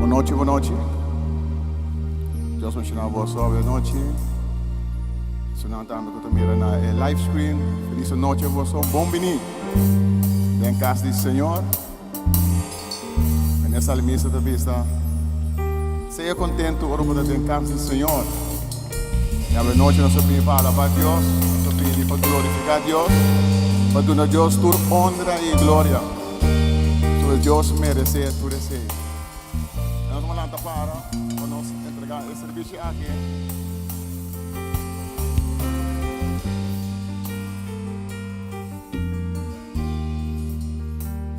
Bon nochi, bon nochi. Dios bendiciona boso awe nochi. Sunan tambe ku ta mira na e live screen. Feliz nochi boso. Bon bini den kas di Señor. En e salmista ta bisa, Sea kontentu ora bo ta den kas di Señor. I awe nochi nos a bini pa alabá Dios, nos a bini pa glorifiká Dios. Pa duna Dios tur honra i gloria. Pasobra Dios meresé tur esei. Nos a lanta para pa nos entregá e servisio aki.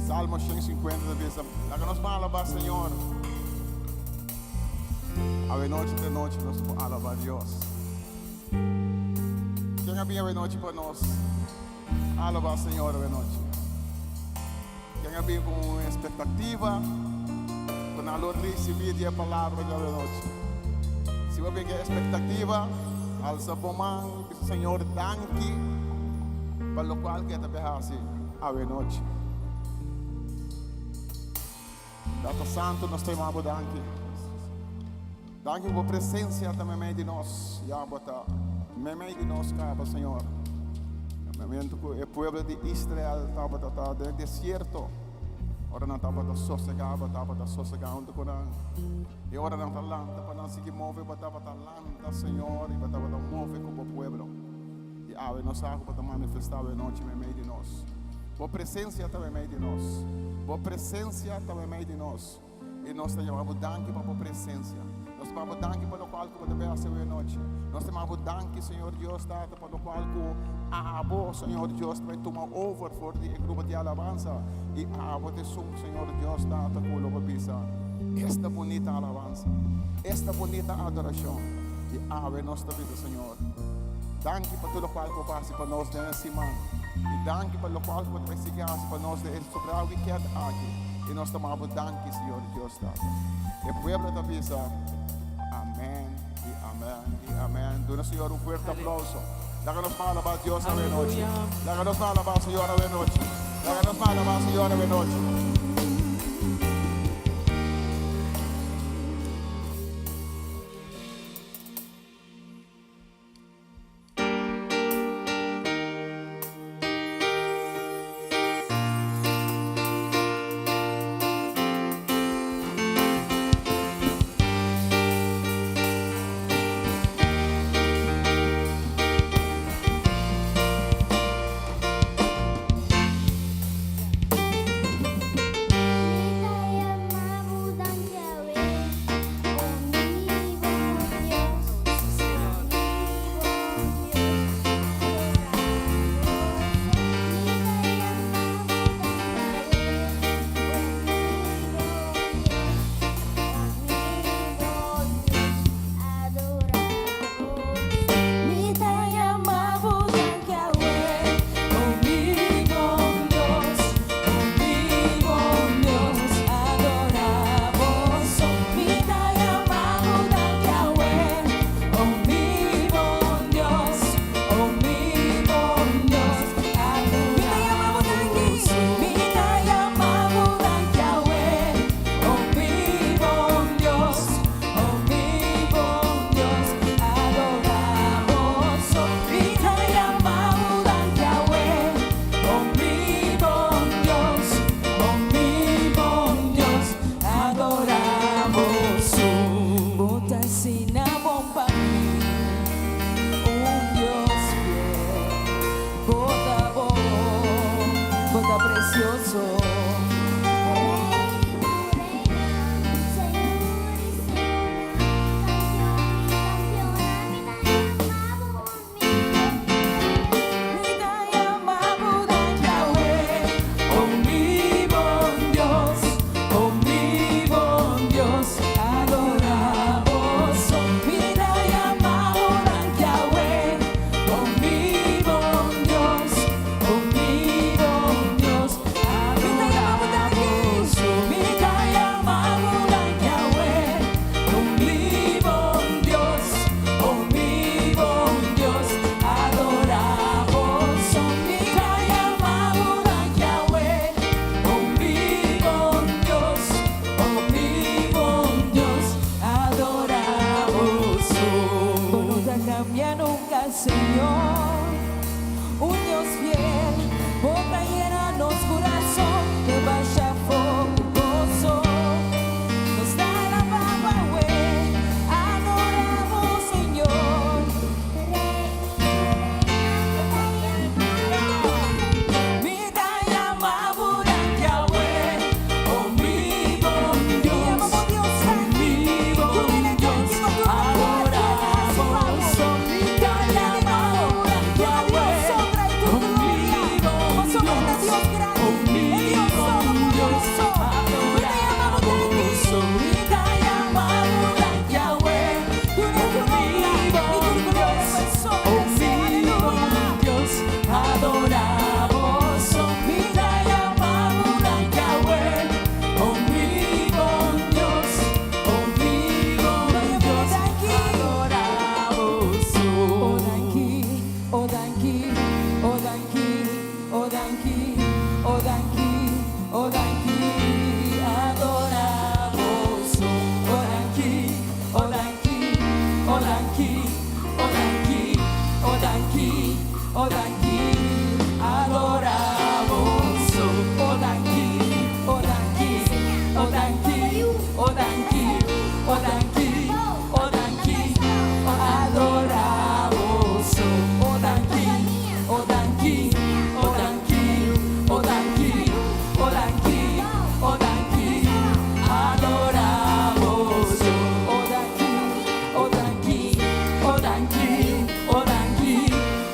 Salmo 150 ta bisa, Laga nos ban alabá Señor. Awenochi ta nochi nos por alabá Dios. Ken a bin awenochi pa nos alabá Señor awenochi? Ken a bin ku un espektativa ku nan lo risibí di e palabra di awenochi? Si bo a bin ku e espektativa, alsa bo man i bisa Señor danki pa lokual ku e ta bin hasi awenochi. Tata Santu, nos ta yama bo danki. Danki pa bo presencia ta meimei di nos. Ya bo ta meimei di nos kaba, Señor. E momento ku e pueblo di Israel tabata ta den desierto, ora nan tabata sosegá, bo tabata sosegá huntu ku nan. I ora nan ta lanta pa nan sigui move, bo tabata lanta, Señor, i bo tabata move ku bo pueblo. I awe nos sa ku bo ta manifestá awe nochi meimei di nos. Bo presensia ta meimei di nos. Bo presensia ta meimei di nos. I nos ta yama bo danki pa bo presensia. Nos ta yama bo danki pa lokual ku bo ta bai hasi awe nochi. Nos ta yama bo danki, Señor Dios Tata, pa lokual ku abo, Señor Dios, ta bai tuma over for di e grupo di alabansa. I abo ta esun, Señor Dios Tata, ku lo bo bisa, Esta bunita alabansa! Esta bunita adorashon! I awe nos ta bisa, Señor, Danki pa tur lokual ku bo hasi pa nos den e siman. I danki pa lokual ku bo ta bai sigui hasi pa nos den e sobrá wikènt aki. I nos ta manda bo danki, Señor Dios Tata. E pueblo ta bisa, Amèn i amèn i amèn. Duna Señor un fuerte aplouso. Laga nos ban alabá Dios awe nochi. Laga nos ban alabá Señor awe nochi. Laga nos ban alabá Señor awe nochi. Oh danki, adora boso. Oh danki, oh danki, oh danki, oh danki, oh danki, oh danki, adora boso. Oh danki, oh danki, oh danki, oh danki, oh danki, oh danki, adora boso. Oh danki, oh danki, oh danki, oh danki,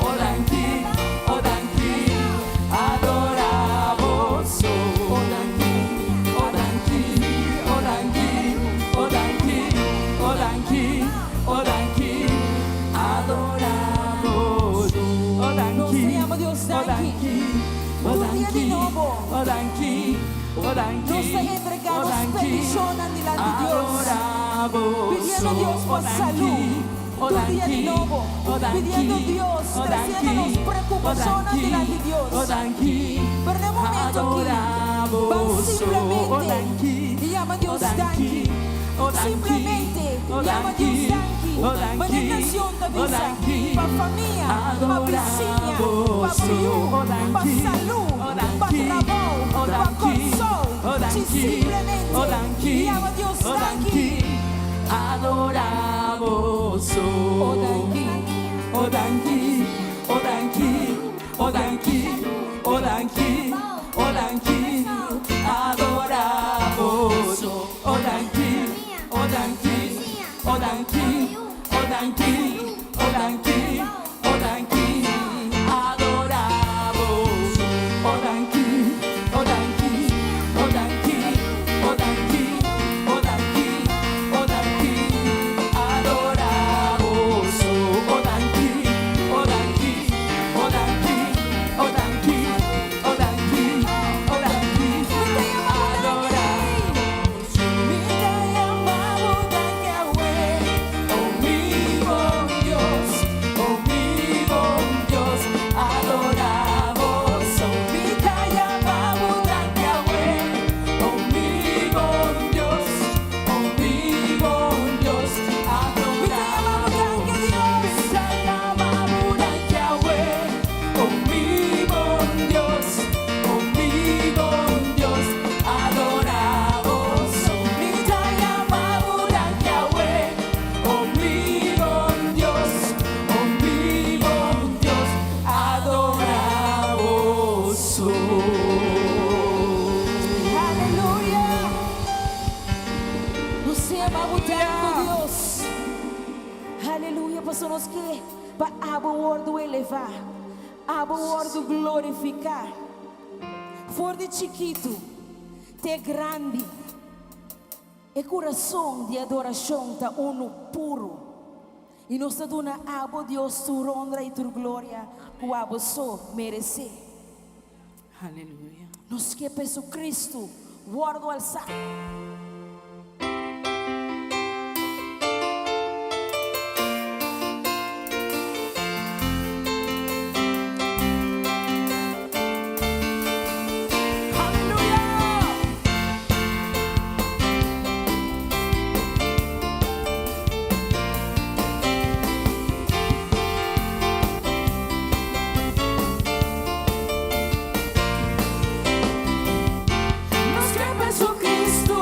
oh danki, oh danki, adora boso. Oh danki, oh danki, oh danki, oh danki, oh danki, oh danki, adora boso. Oh Nos danki, yama Dios oh danki. danki, oh Un dia di danki, nobo. oh danki, oh danki, Nos ta entregá oh nos danki, petishonnan dilanti di Dios. adora boso. Pidiendo Dios Oh pa danki, salú. oh Tur dia di danki, nobo. oh danki, Pidiendo Dios, oh tresiendo danki, nos preokupashonnan oh danki, dilanti di Dios. Oh danki, Pero na e momento aki, adora ban boso. Oh simplemente danki, yama Dios oh danki, danki. oh danki, Simplemente oh yama danki, Dios danki. oh danki, Manera kanshon ta oh bisa, danki, pa famia, pa adora bisiña, pa boso. yu, Oh pa danki, salú, oh pa danki, trabou, oh pa danki, kòrsou. oh Si danki, simplemente oh danki, yama Dios oh danki. danki, adora boso. Oh danki, Oh danki, oh danki, oh danki, oh danki, oh danki, adora boso. Oh danki, oh danki, oh danki, oh danki, oh danki, oh danki, adora boso. Oh danki, oh danki, oh danki, oh danki, oh danki, oh danki, adora boso. Oh danki, oh danki, oh danki, oh danki, oh danki, oh danki, adora Mi ta yama bo danki awe. Oh mi bon Dios, oh mi bon Dios, adora boso. Mi ta yama bo danki awe. Oh mi bon Dios, oh mi bon Dios, Mi ta yama bo danki Dios. Mi ta yama bo danki awe. Oh mi bon Dios, oh mi bon Dios, adora boso. Mi ta yama bo danki awe. Oh mi bon Dios, oh mi bon Dios, adora boso. Aleluya. Nos ta yama bo danki Dios. Aleluya, pasobra nos ke pa abo wòrdu elevá, abo wòrdu glorifiká. For di chikitu, te grandi. E kurason di adorashon ta unu puro. I nos ta duna abo Dios tur honra i tur gloria, ku abo so meresé. Aleluya. Nos ke Jesucristo wòrdu alsá. Aleluya. Nos ke Jesucristo.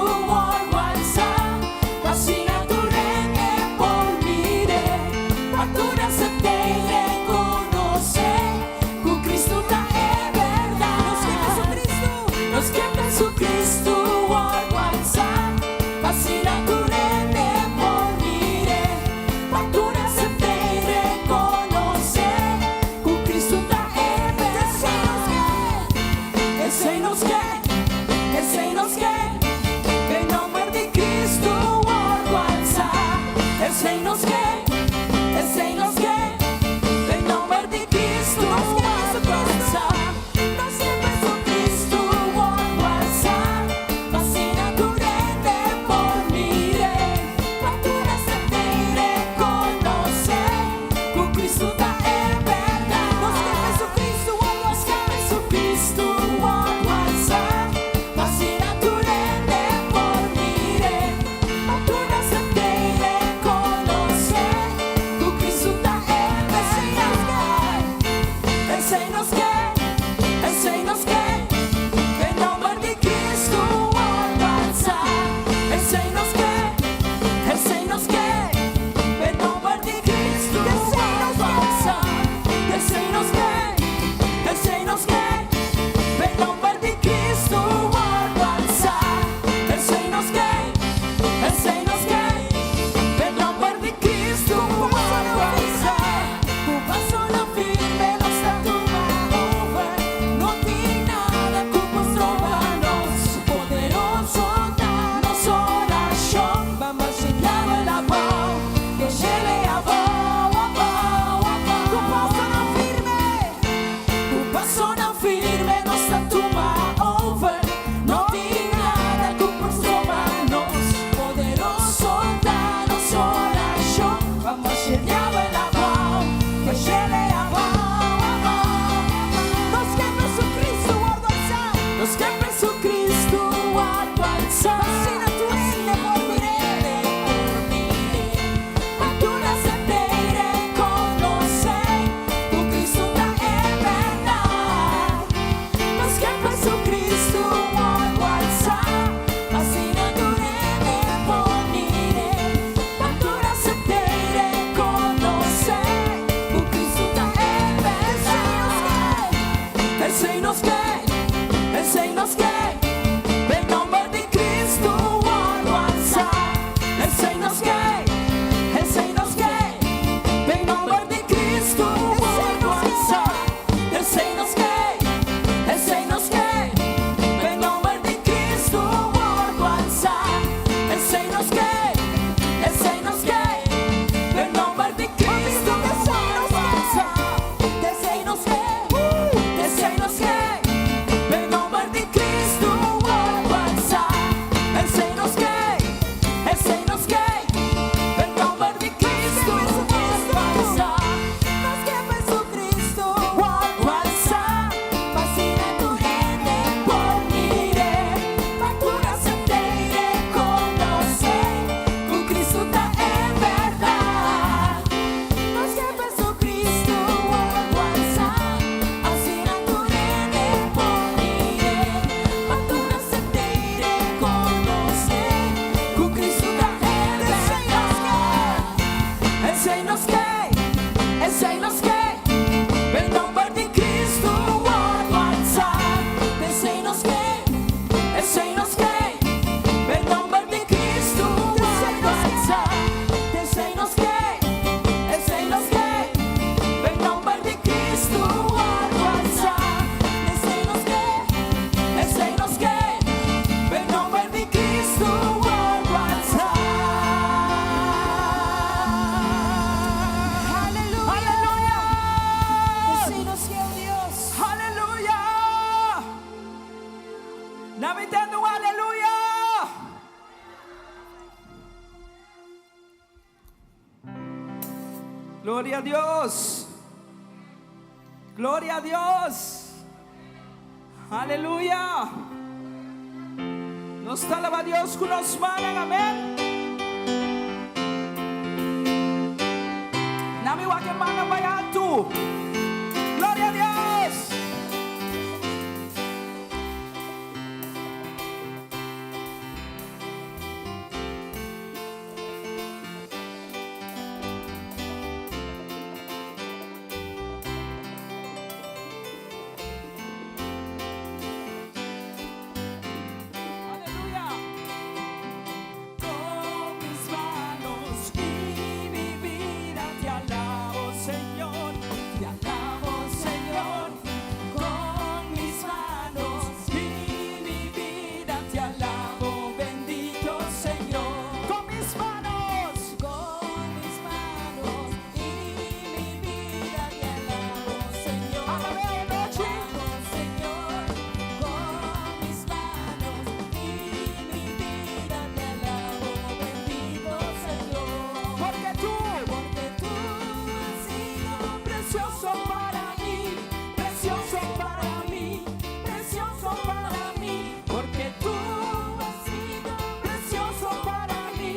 Gloria a Dios. Gloria a Dios. Aleluya. Nos ta alabá Dios ku nos mannan. Amèn. Laga mi wak e mannan bai altu. Gloria a Dios. Aleluya. Con mis manos y mi vida te alabo, Señor, te alabo, Señor. Con mis manos y mi vida te alabo, bendito Señor. Con mis manos, Con mis manos y mi vida te alabo, Señor. Alabé noche. Alabo, Señor. Con mis manos y mi vida te alabo, bendito Señor. Porque tú Porque tú has sido precioso para mí, precioso para mí, precioso para mí, porque tú has sido precioso para mí.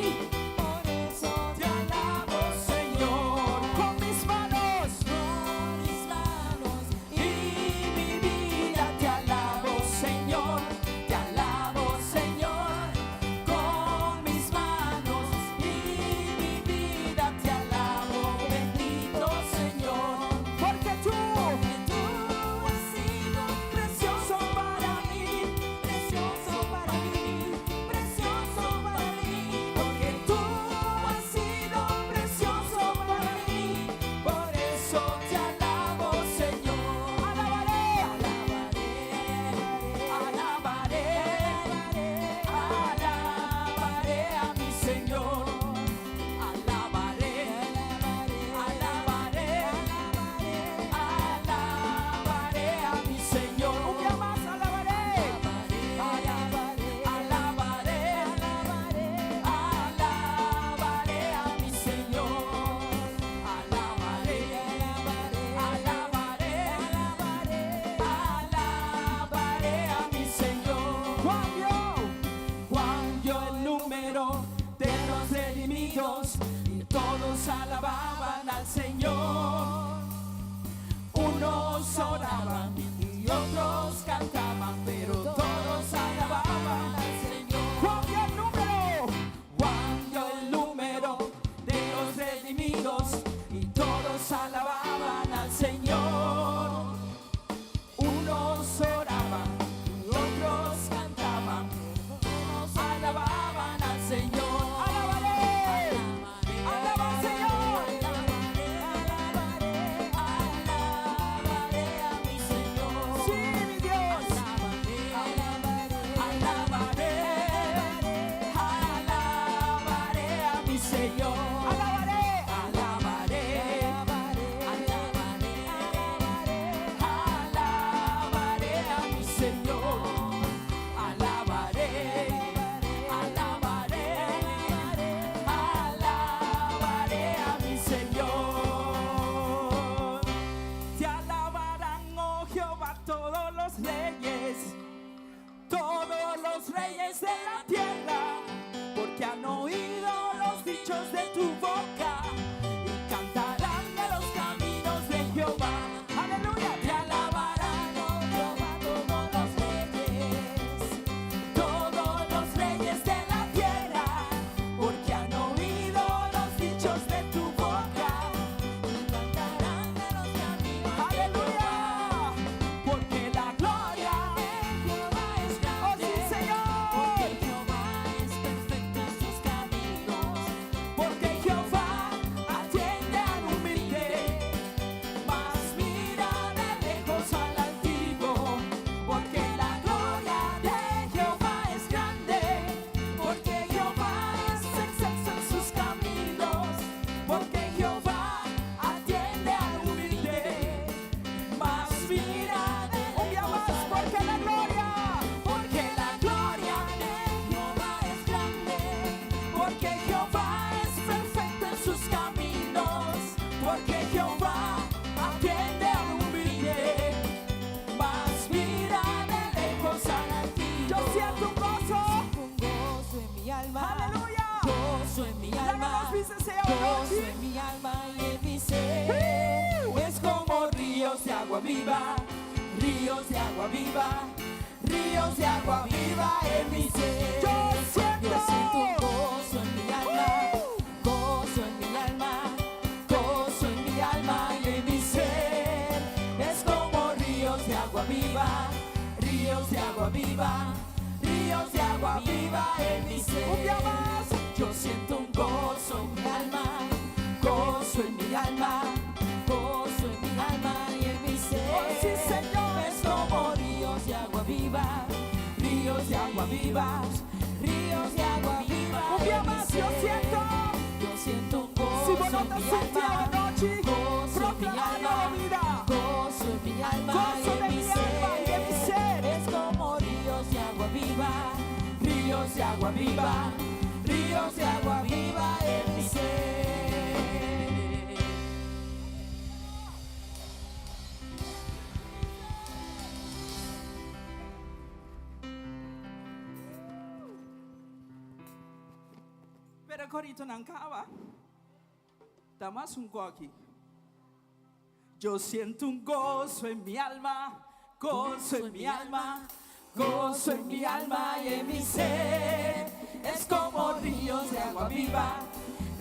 por eso Te alabo, Señor, con mis manos con mis manos y mi vida te alabo, Señor, te alabo, Señor, con mis manos y mi vida te alabo, bendito Señor, porque tú Porque tú has sido precioso para mí, precioso para mí, precioso para mí. porque tú has sido precioso para mí, por eso te alabo, Señor. Alabaré, alabaré, alabaré a mi Señor. Alabaré, alabaré, alabaré a mi Señor. Un día más alabaré, alabaré, alabaré a mi Señor. Alabaré, alabaré, alabaré a mi Señor. Juan vio, Juan vio el número de los redimidos y todos alababan al Señor. Unos oraban y otros cantaban, pero todos alababan al Señor. Juan vio el número, Juan vio el número de los redimidos y todos alababan al Señor. Unos oraban y otros cantaban, todos alababan al Señor. Alabaré, alaba al Señor. Alabaré a mi Señor. Sí, mi Dios. Alabaré, alabaré a mi Señor. Alabaré, alabaré, alabaré, alabaré a mi Señor. Alabaré, alabaré, alabaré a mi Señor. Te alabarán, oh Jehová, todos los reyes, todos los reyes de la tierra, porque han oído los dichos de tu boca y cantarán de los caminos de Jehová. Aleluya, te alabarán, Oh Jehová, todos los reyes, todos los reyes de la tierra, porque han oído los dichos de tu boca. y cantarán de los caminos de Aleluya, porque la gloria Jehová es Oh grande. sí, Señor. Porque Jehová Ríos de agua viva, ríos de agua viva, ríos de agua viva en mi ser. Yo siento. Yo siento un gozo en mi alma, gozo en mi alma, gozo en mi alma y en mi ser. Es como ríos de agua viva, ríos de agua viva, ríos de agua viva en mi ser. Un día más. Yo siento un gozo en mi alma, gozo en mi alma, gozo en mi alma y en mi ser. Oh, sí, Señor. Es como ríos de agua viva, ríos de agua viva, ríos de agua viva. Un día en mi más, yo ser. siento. Yo siento un gozo Si vos no en te mi sentí alma, anoche, gozo en mi proclama alma, nueva vida. gozo en mi alma Gozo y en de mi mi alma y de mi ser. Es como ríos de agua viva, ríos de agua viva, ríos de agua viva en mi ser. Pero corito nan caba. Damas un aquí. Yo siento un gozo en mi alma, gozo en mi alma, gozo en mi alma y en mi ser. Es como ríos de agua viva,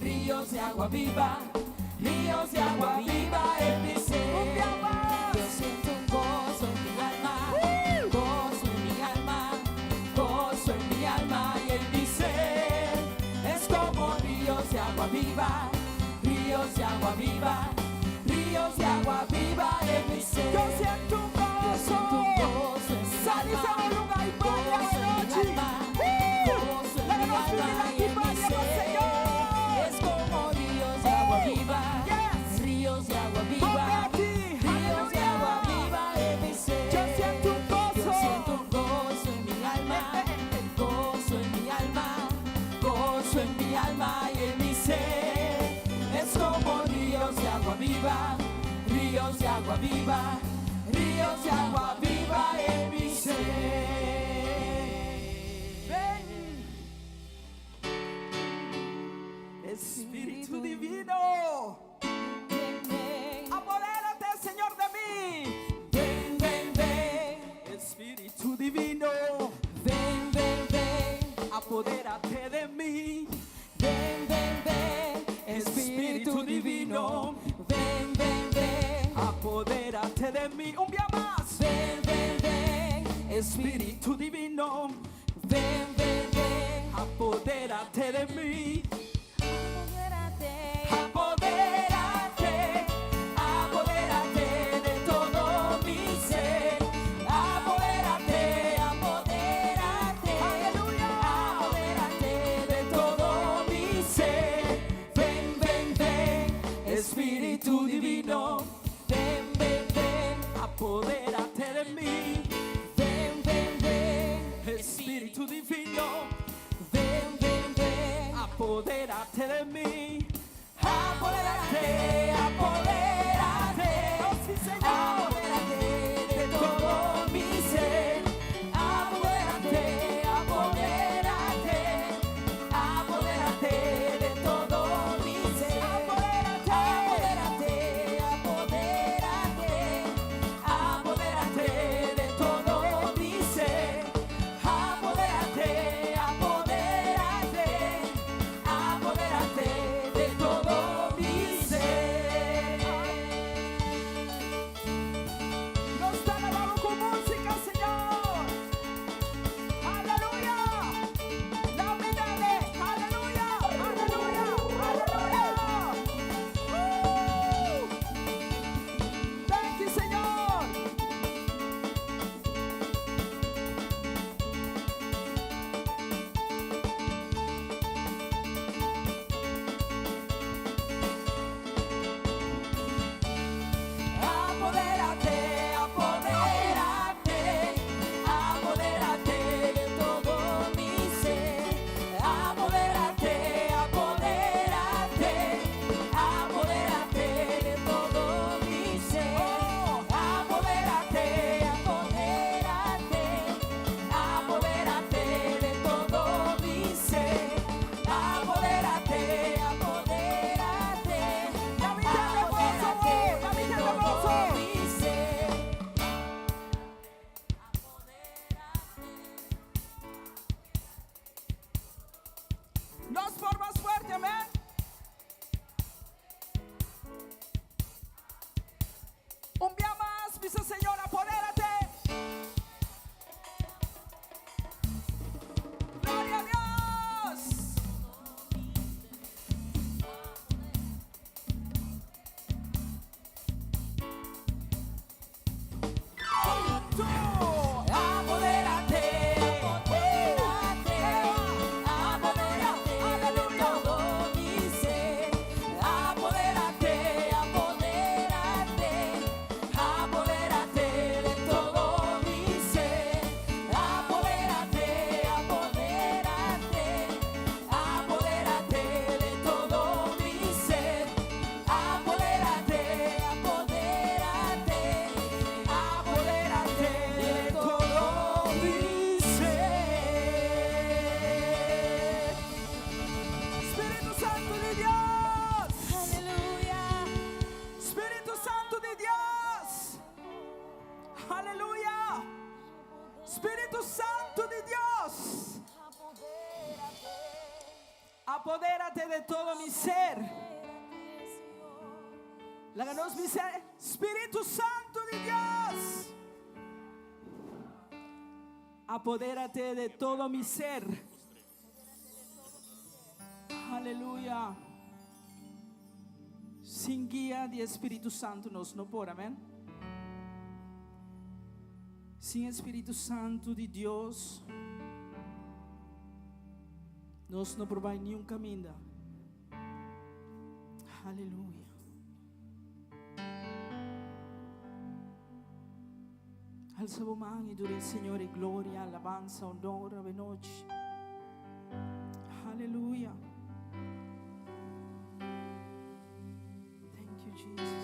ríos de agua viva, ríos de agua viva en mi ser. Un día más. Yo siento un gozo en mi alma, gozo en mi alma, gozo en mi alma y en mi ser. Es como ríos de agua viva, ríos de agua viva, ríos de agua viva en mi ser. Yo siento un Yo siento un gozo. gozo en mi Salí alma, de un lugar y vaya gozo en mi anoche. alma, gozo en La mi noche alma de la y en mi vaya, ser. Señor. Es como ríos de agua viva, Yes. ríos de agua viva, Ponte aquí. ríos de agua Aleluya. viva en mi ser. Yo siento un gozo. Yo siento un gozo en mi alma, gozo en mi alma, gozo en mi alma y en mi ser. Es como ríos de agua viva, ríos de agua viva, ríos de agua viva en mi ser. Ven. Espíritu divino, Ven, ven, apodérate, Señor, de mí. Ven, ven, ven, Espíritu divino, ven, ven, ven. apodérate de mí. Ven, ven, ven, Espíritu divino. Ven, ven, ven, Apodérate de mí. Un día más. ven, ven, ven, Espíritu divino, ven, ven, ven. apodérate de mí. apodérate. Apodérate, apodérate de todo mi ser. Apodérate, apodérate. Aleluya. Apodérate de todo mi ser. Ven, ven, ven, Espíritu divino. Ven, ven, ven, Apodérate de mí. ven, ven, ven. Espíritu divino, Ven, Spiritu Santu di Dios, apodérate de todo mi ser. Laga nos bisa, Spiritu Santu di Dios, apodérate de todo mi ser. Aleluya. Sin guia di Spiritu Santu nos no por, amèn? Sin Spiritu Santu di Dios, nos no por bai niun kaminda. Aleluya. Alsa bo man i duna e Señor e gloria, alabansa, honor awenochi. Aleluya. Thank you, Jesus.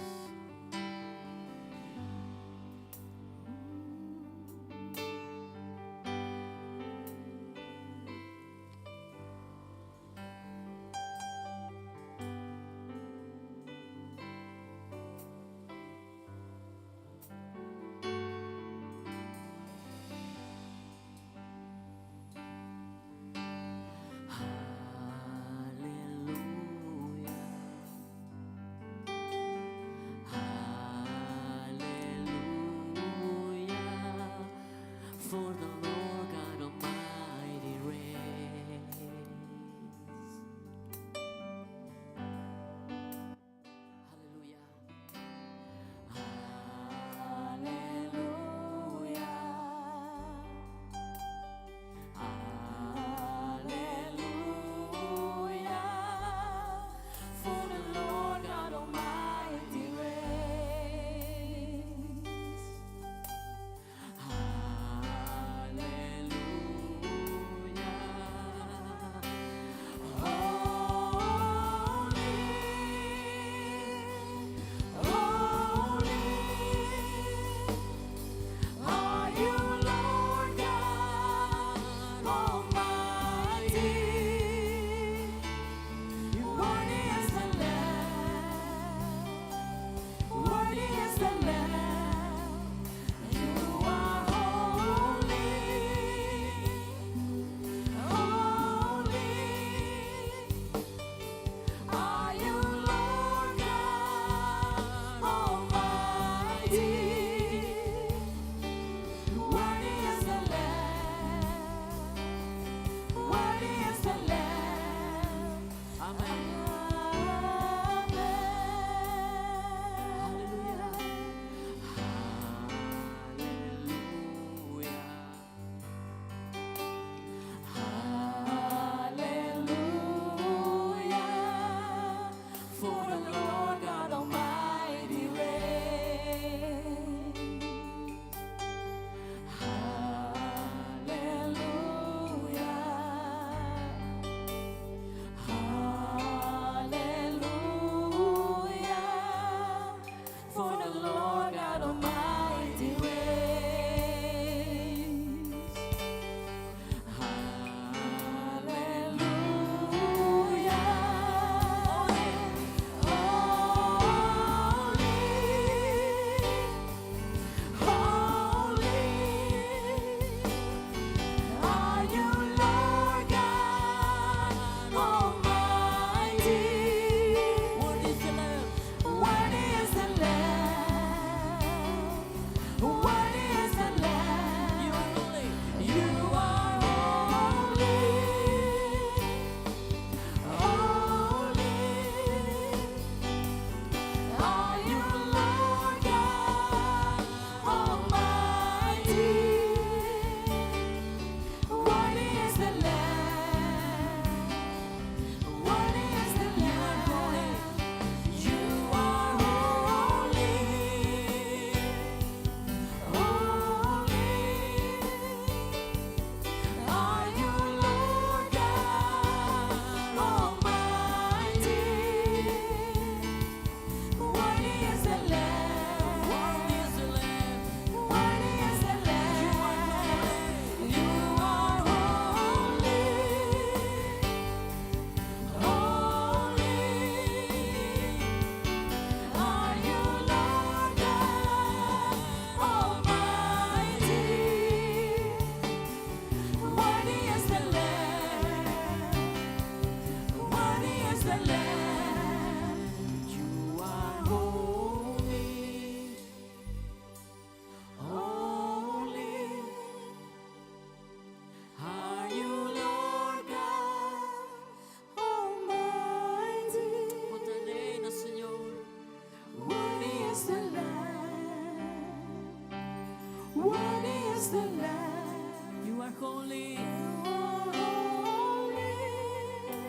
Worthy is the Lamb. You are holy. You are holy.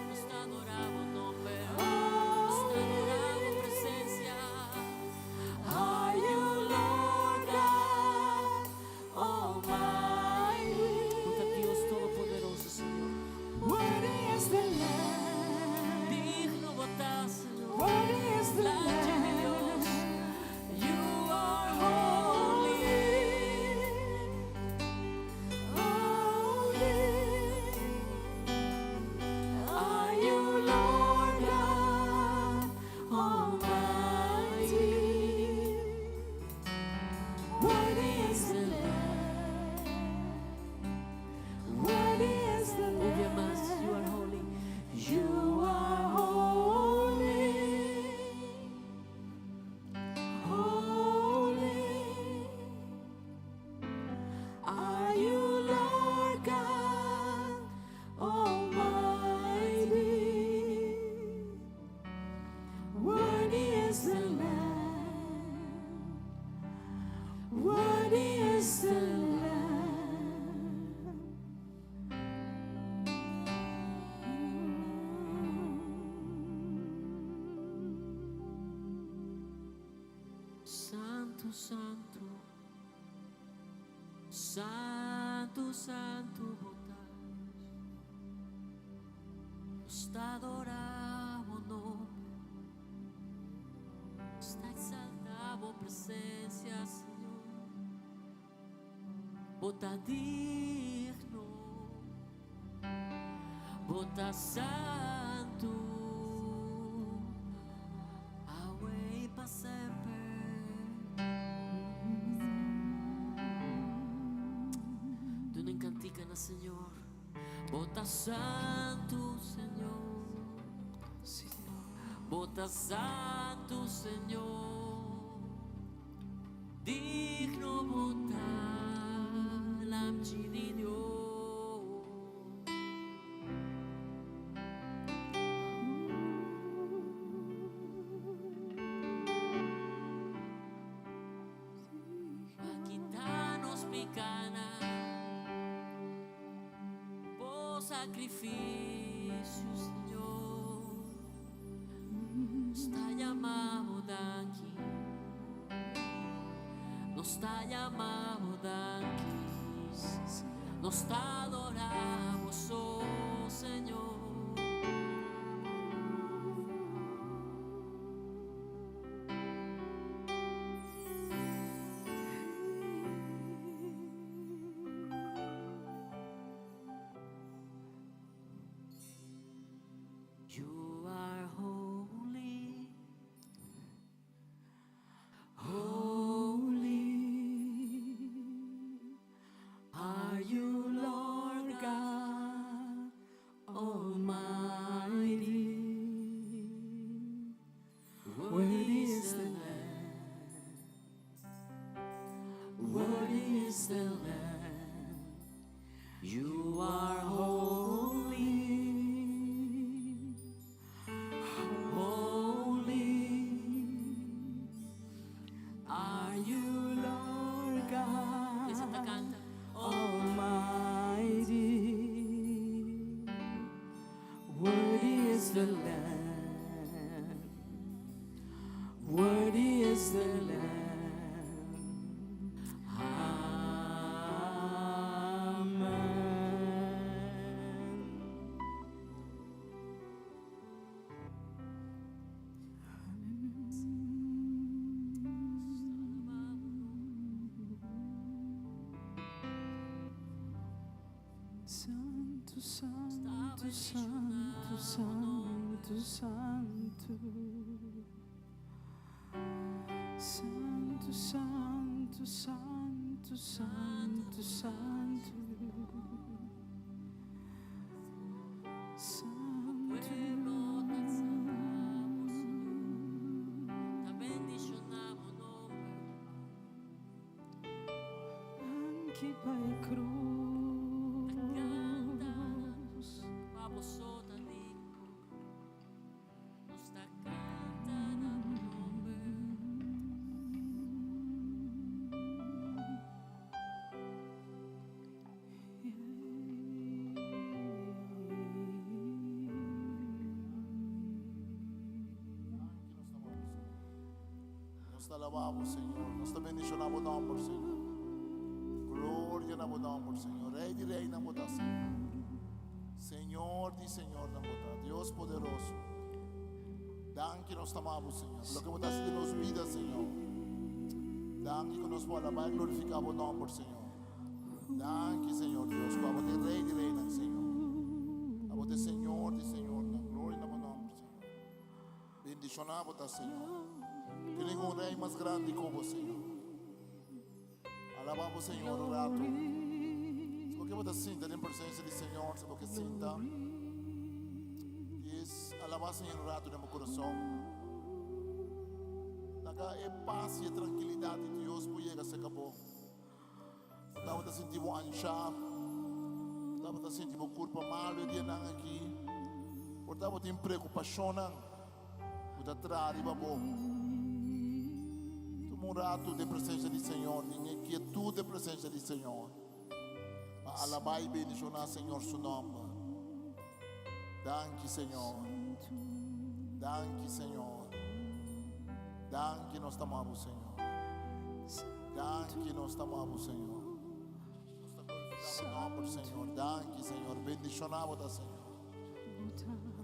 Nos ta adora bo nomber. Nos ta adora bo presencia. Are you Lord God Almighty? Bo ta Dios Todopoderoso, Señor. Worthy is the Lamb. Digno bo ta, Señor. Worthy is the Lamchi di Dios. Lamb. You are holy. Holy. Are you Lord God Almighty? Worthy is the Lamb. Worthy is the Un dia mas, Lamb. you are holy. You are holy. Holy. Are you Lord God Almighty? Worthy is the Lamb. Worthy is the Lamb. Santo, Santo, Santo, Santo, bo ta. Nos ta adora bo nomber. Nos ta exalta bo presencia, Señor. Bo ta digno, bo ta santo, awe y pa semper. Duna un cantica na Señor. Bo ta santo, Señor. Bo ta santo, Señor. Digno bo ta, Lamchi di Dios. Pa kita nos picanan bo sacrificio, Señor. Nos ta yama bo danki. Nos ta yama bo danki. Nos ta adora bo, oh, Señor. You are holy, holy. Are you Lord God Almighty? Worthy is the Lamb. Worthy is the Lamb. You are holy, holy. Are you Lord God Iglesia ta canta. Almighty? Worthy is the Lamb. Worthy is the Lamb. Amen. Santo, Santo, Santo, Santo, Santo. Santo, Santo, Santo, Santo, Santo. Santo. Pueblo ta exaltamos, Señor. Ta bendiciona bo nomber. Danki pa e cruz. Pa bo so ta digno. Nos ta canta na bo nomber. Nos ta alabá Bo, Señor. Nos ta bendishoná Bo nòmber, Señor. Gloria na Bo nòmber, Señor. Rei di reinan Bo ta, Señor. Señor di señornan Bo ta. Dios poderoso. Danki nos ta ama Bo, Señor. Loke Bo ta hasi den nos bida, Señor. Danki ku nos por alabá i glorifiká Bo nòmber, Señor. Danki, Señor Dios, ku Abo ta e Rei di reinan, Señor. Abo ta e Señor di señornan. Gloria na Bo nòmber, Señor. Bendishoná bo ta, Señor. Tin ningun rei mas grandi ku bo, Señor. Alabá bo, Señor, un ratu. Si bo ke bo ta sinta den presensia di Señor, si bo ke sinta, djis alabá Señor un ratu den bo kurason. Laga e pas i e trankilidat di Dios por yega serka bo. Bo tabata sinti bo anshá, bo tabata sinti bo kurpa malu e dianan akí, por ta bo tin preokupashonnan ku ta traha riba bo. Tuma un ratu den presensia di Señor, tin e kietut den presensia di Señor, pa alabá i bendishoná Señor su nòmber. Danki, Señor. Danki, Señor. Danki, nos ta ama bo, Señor. Danki, nos ta ama bo, Señor. Nos ta glorifica bo nomber, Señor. Danki, Señor. Bendiciona bo ta, Señor.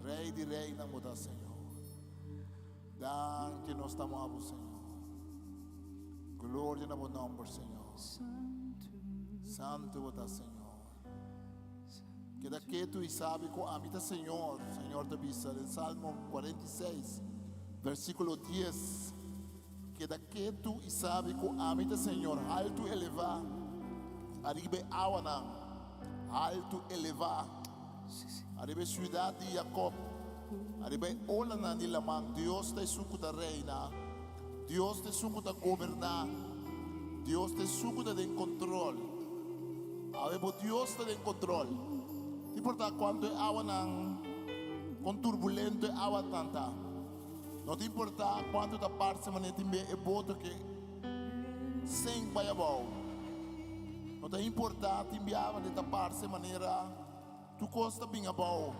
Rey di reynan bo ta, Señor. Danki, nos ta ama bo, Señor. Gloria na bo nomber, Señor. Santo bo ta, Señor. Keda ketu i sabi ku ami ta Señor, Señor ta bisa den Salmo 46, versíkulo 10. Keda ketu i sabi ku ami ta Señor, haltu elevá ariba e awanan, haltu elevá ariba e siudat di Yakob, ariba e olanan di laman. Dios ta esun ku ta reina, Dios ta esun ku ta goberná, Dios ta esun ku ta den kontrol. Awe bo Dios ta den kontrol. No importá kuantu e awanan, kon turbulento e awanan ta. No ta importá kuantu ta parse manera tin be e boto ke sink bai abou. No ta importá tin biaha manera ta parse manera tur kos ta bin abou.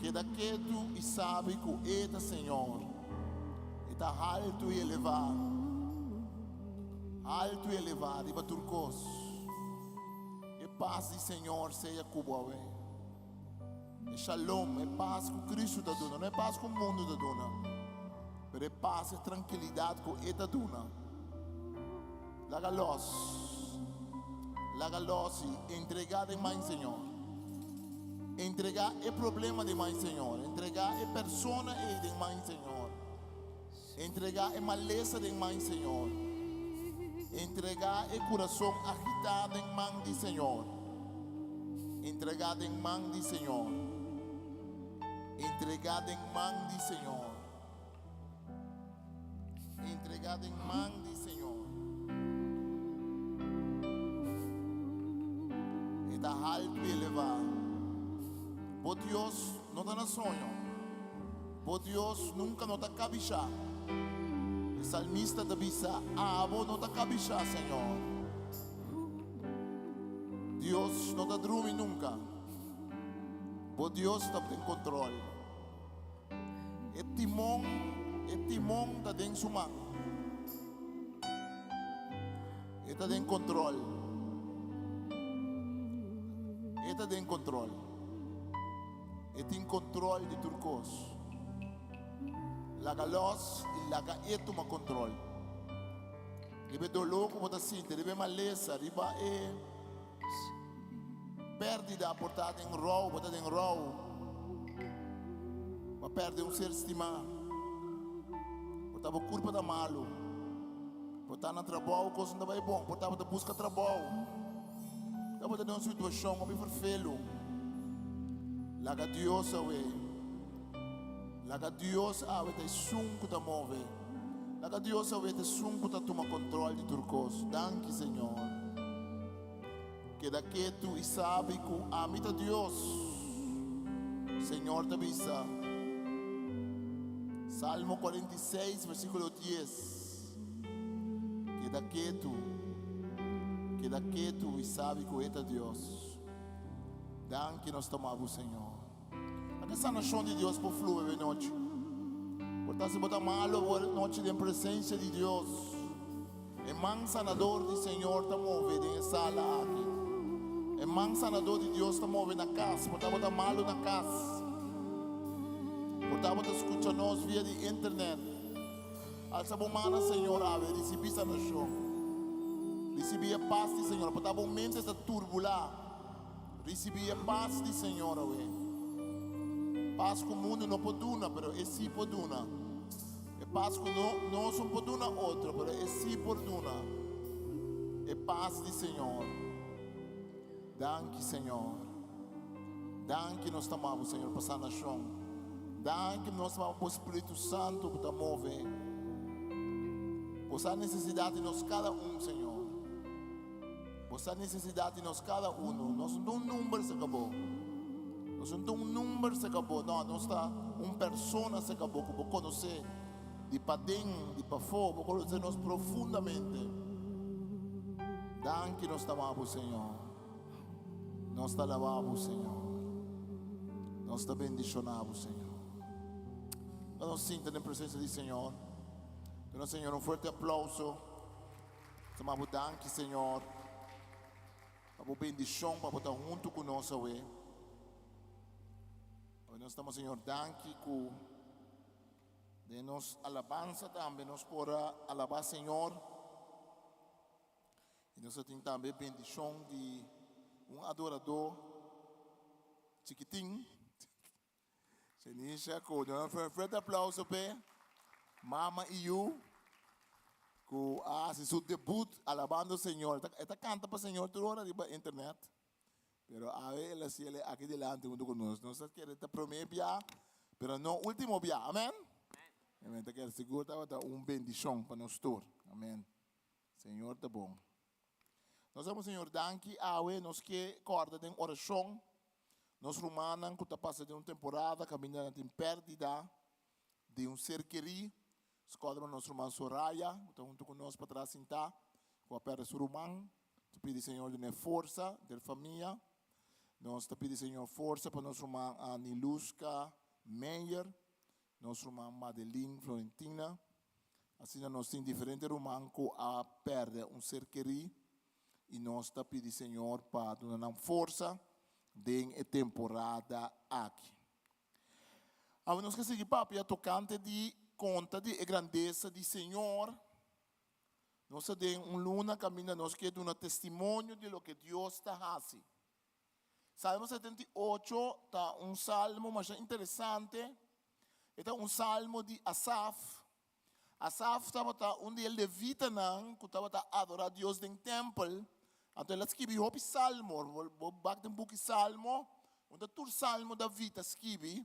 Keda ketu i sabi ku E ta Señor. E ta haltu i elevá, haltu i elevá riba tur kos. E pas di Señor sea ku bo awe. E shalom, e pas ku Kristu ta duna, no e pas ku mundu ta duna, pero e pas, e trankilidat ku E ta duna. Laga los, laga los i entregá den man Señor. Entregá e problema den man Señor. Entregá e persona ei den man Señor. Entregá e malesa den man Señor. Entregá e kurason agitá den man di Señor. Entregá den man di Señor. Entregá den man di Señor. Entregá den man di Señor. E ta haltu i elevá. Bo Dios no ta na soño. Bo Dios nunka no ta kabishá. E salmista ta bisa, Abo no ta kabishá, Señor. Dios no ta drumi nunka. Bo Dios ta den kontrol. E timon, e timon ta den su man. E ta den kontrol. E ta den kontrol. E tin kontrol di tur kos. Laga los i laga e tuma kontrol. Riba e doló ku bo ta sinti, riba e malesa, riba e pèrdida por ta den rou, bo ta den rou. Bo a pèrdè un ser stimá. Por ta bo kurpa ta malu. Por ta na trabou kos no ta bai bon. Por ta bo ta buska trabou. Ta bo ta den un situashon hopi ferfelu. Laga Dios awe. Laga Dios awe ta esun ku ta move. Laga Dios awe ta esun ku ta tuma kontrol di tur kos. Danki, Señor. Keda ketu i sabi ku ami ta Dios. Señor ta bisa. Salmo 46, versíkulo 10. Keda ketu, keda ketu i sabi ku E ta Dios. Danki nos ta ama bo, Señor. Laga e sanashon di Dios por flui awe nochi. Por ta si bo ta malo bo nochi den presencia di Dios. E man sanador di Señor ta move den e sala aki. E man sanador di Dios ta move na cas. Por ta bo ta malo na cas. Por ta bo ta scucha nos via di internet. Alsa bo man na Señor awe, ricibi sanacion. Ricibi e paz di Señor. Por ta bo mente ta turbula. Ricibi e paz di Señor awe. Paz cu mundo no por duna, pero e si por duna. E paz cu no nos no por duna otro, pero e si por duna. E paz di Señor. Danki Señor. Danki nos ta amabo Señor pa sanacion. Danki nos ta amabo bo Spiritu Santo cu ta move. Bo sa necesidad di nos cada un Señor. Bo sa nesesidat di nos kada unu. Nos no ta un number serka bo. Nos no ta un number serka bo. No, nos ta un persona serka bo ku bo konosé di paden, di pafó. Bo konosé nos profundamente. Danki nos ta ama bo, Señor. Nos ta alabá bo, Señor. Nos ta bendishoná bo, Señor. Laga nos sinta den presensia di Señor. Duna Señor un fuerte aplauso. Tuma bo danki, Señor, pa bo bendishon, pa bo ta huntu ku nos awe. Awe nos tama Señor danki ku den nos alabansa tambe nos por a alabá Señor. I nos a tin tambe bendishon di un adoradó chikitin. Shenisha ku duna un fuerte aplauso p'e mama i yu ku a hasi su debut alabando Señor. E ta kanta pa Señor tur ora riba internet, pero awe el a hasi el aki dilanti huntu ku nos. Nos ta kere ta prome bia, pero no ultimo bia. Amen? Amen. Ta kere sigur tabata un bendishon pa nos tur. Amen. Señor ta bon. Nos damos Señor danki awe nos ke kòrda den orashon nos rumannan ku ta pasa den un temporada kaminda nan tin pèrdida di un ser kerí. Nos kòrda pa nos ruman Soraya ku ta huntu ku nos patras sintá ku a pèrdè su ruman. Nos ta pidi Señor dun'é forsa del famia. Nos ta pidi Señor forsa pa nos ruman Aniluska Meyer. Nos ruman Madeline Florentina. Asina nos tin diferente ruman ku a pèrdè un ser kerí i nos ta pidi Señor pa duna nan forsa den e temporada aki. Awe nos ke sigui papia tokante di konta di e grandesa di Señor. Nos ta den un luna kaminda nos ke duna testimonio di loke Dios ta hasi. Salmo 78 ta un salmo masha interesante. E ta un salmo di Asaf. Asaf tabata un di e levitanan ku tabata adorá Dios den tèmpel. Anto el a skibi hopi salmo. Bo bak den buki Salmo, unda tur salmo David a skibi.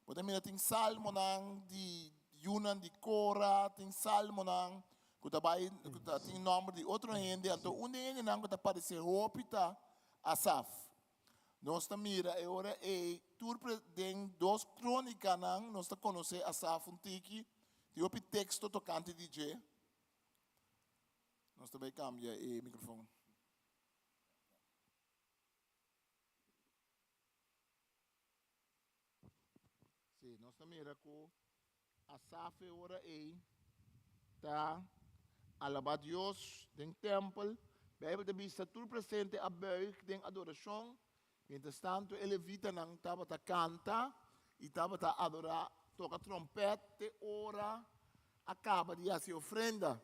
Bo ta mira tin salmonan di yunan di Kora, tin salmonan ku ta bai ku ta tin nòmber di otro hende. Anto un di e hendenan ku ta paresé hopi ta Asaf. Nos ta mira e ora ei tur pre den dos krónikanan nos ta konosé Asaf un tiki. Tin hopi teksto tokante di dje. Nos ta bai kambia e mikrofon. Sí, nos ta mira ku Asaf e ora ei ta alabá Dios den tèmpel. Beibel ta bisa tur presente a buig den adorashon, mientras tantu e levitanan tabata kanta i tabata adorá, toka tròmpèt te ora a kaba di hasi ofrenda.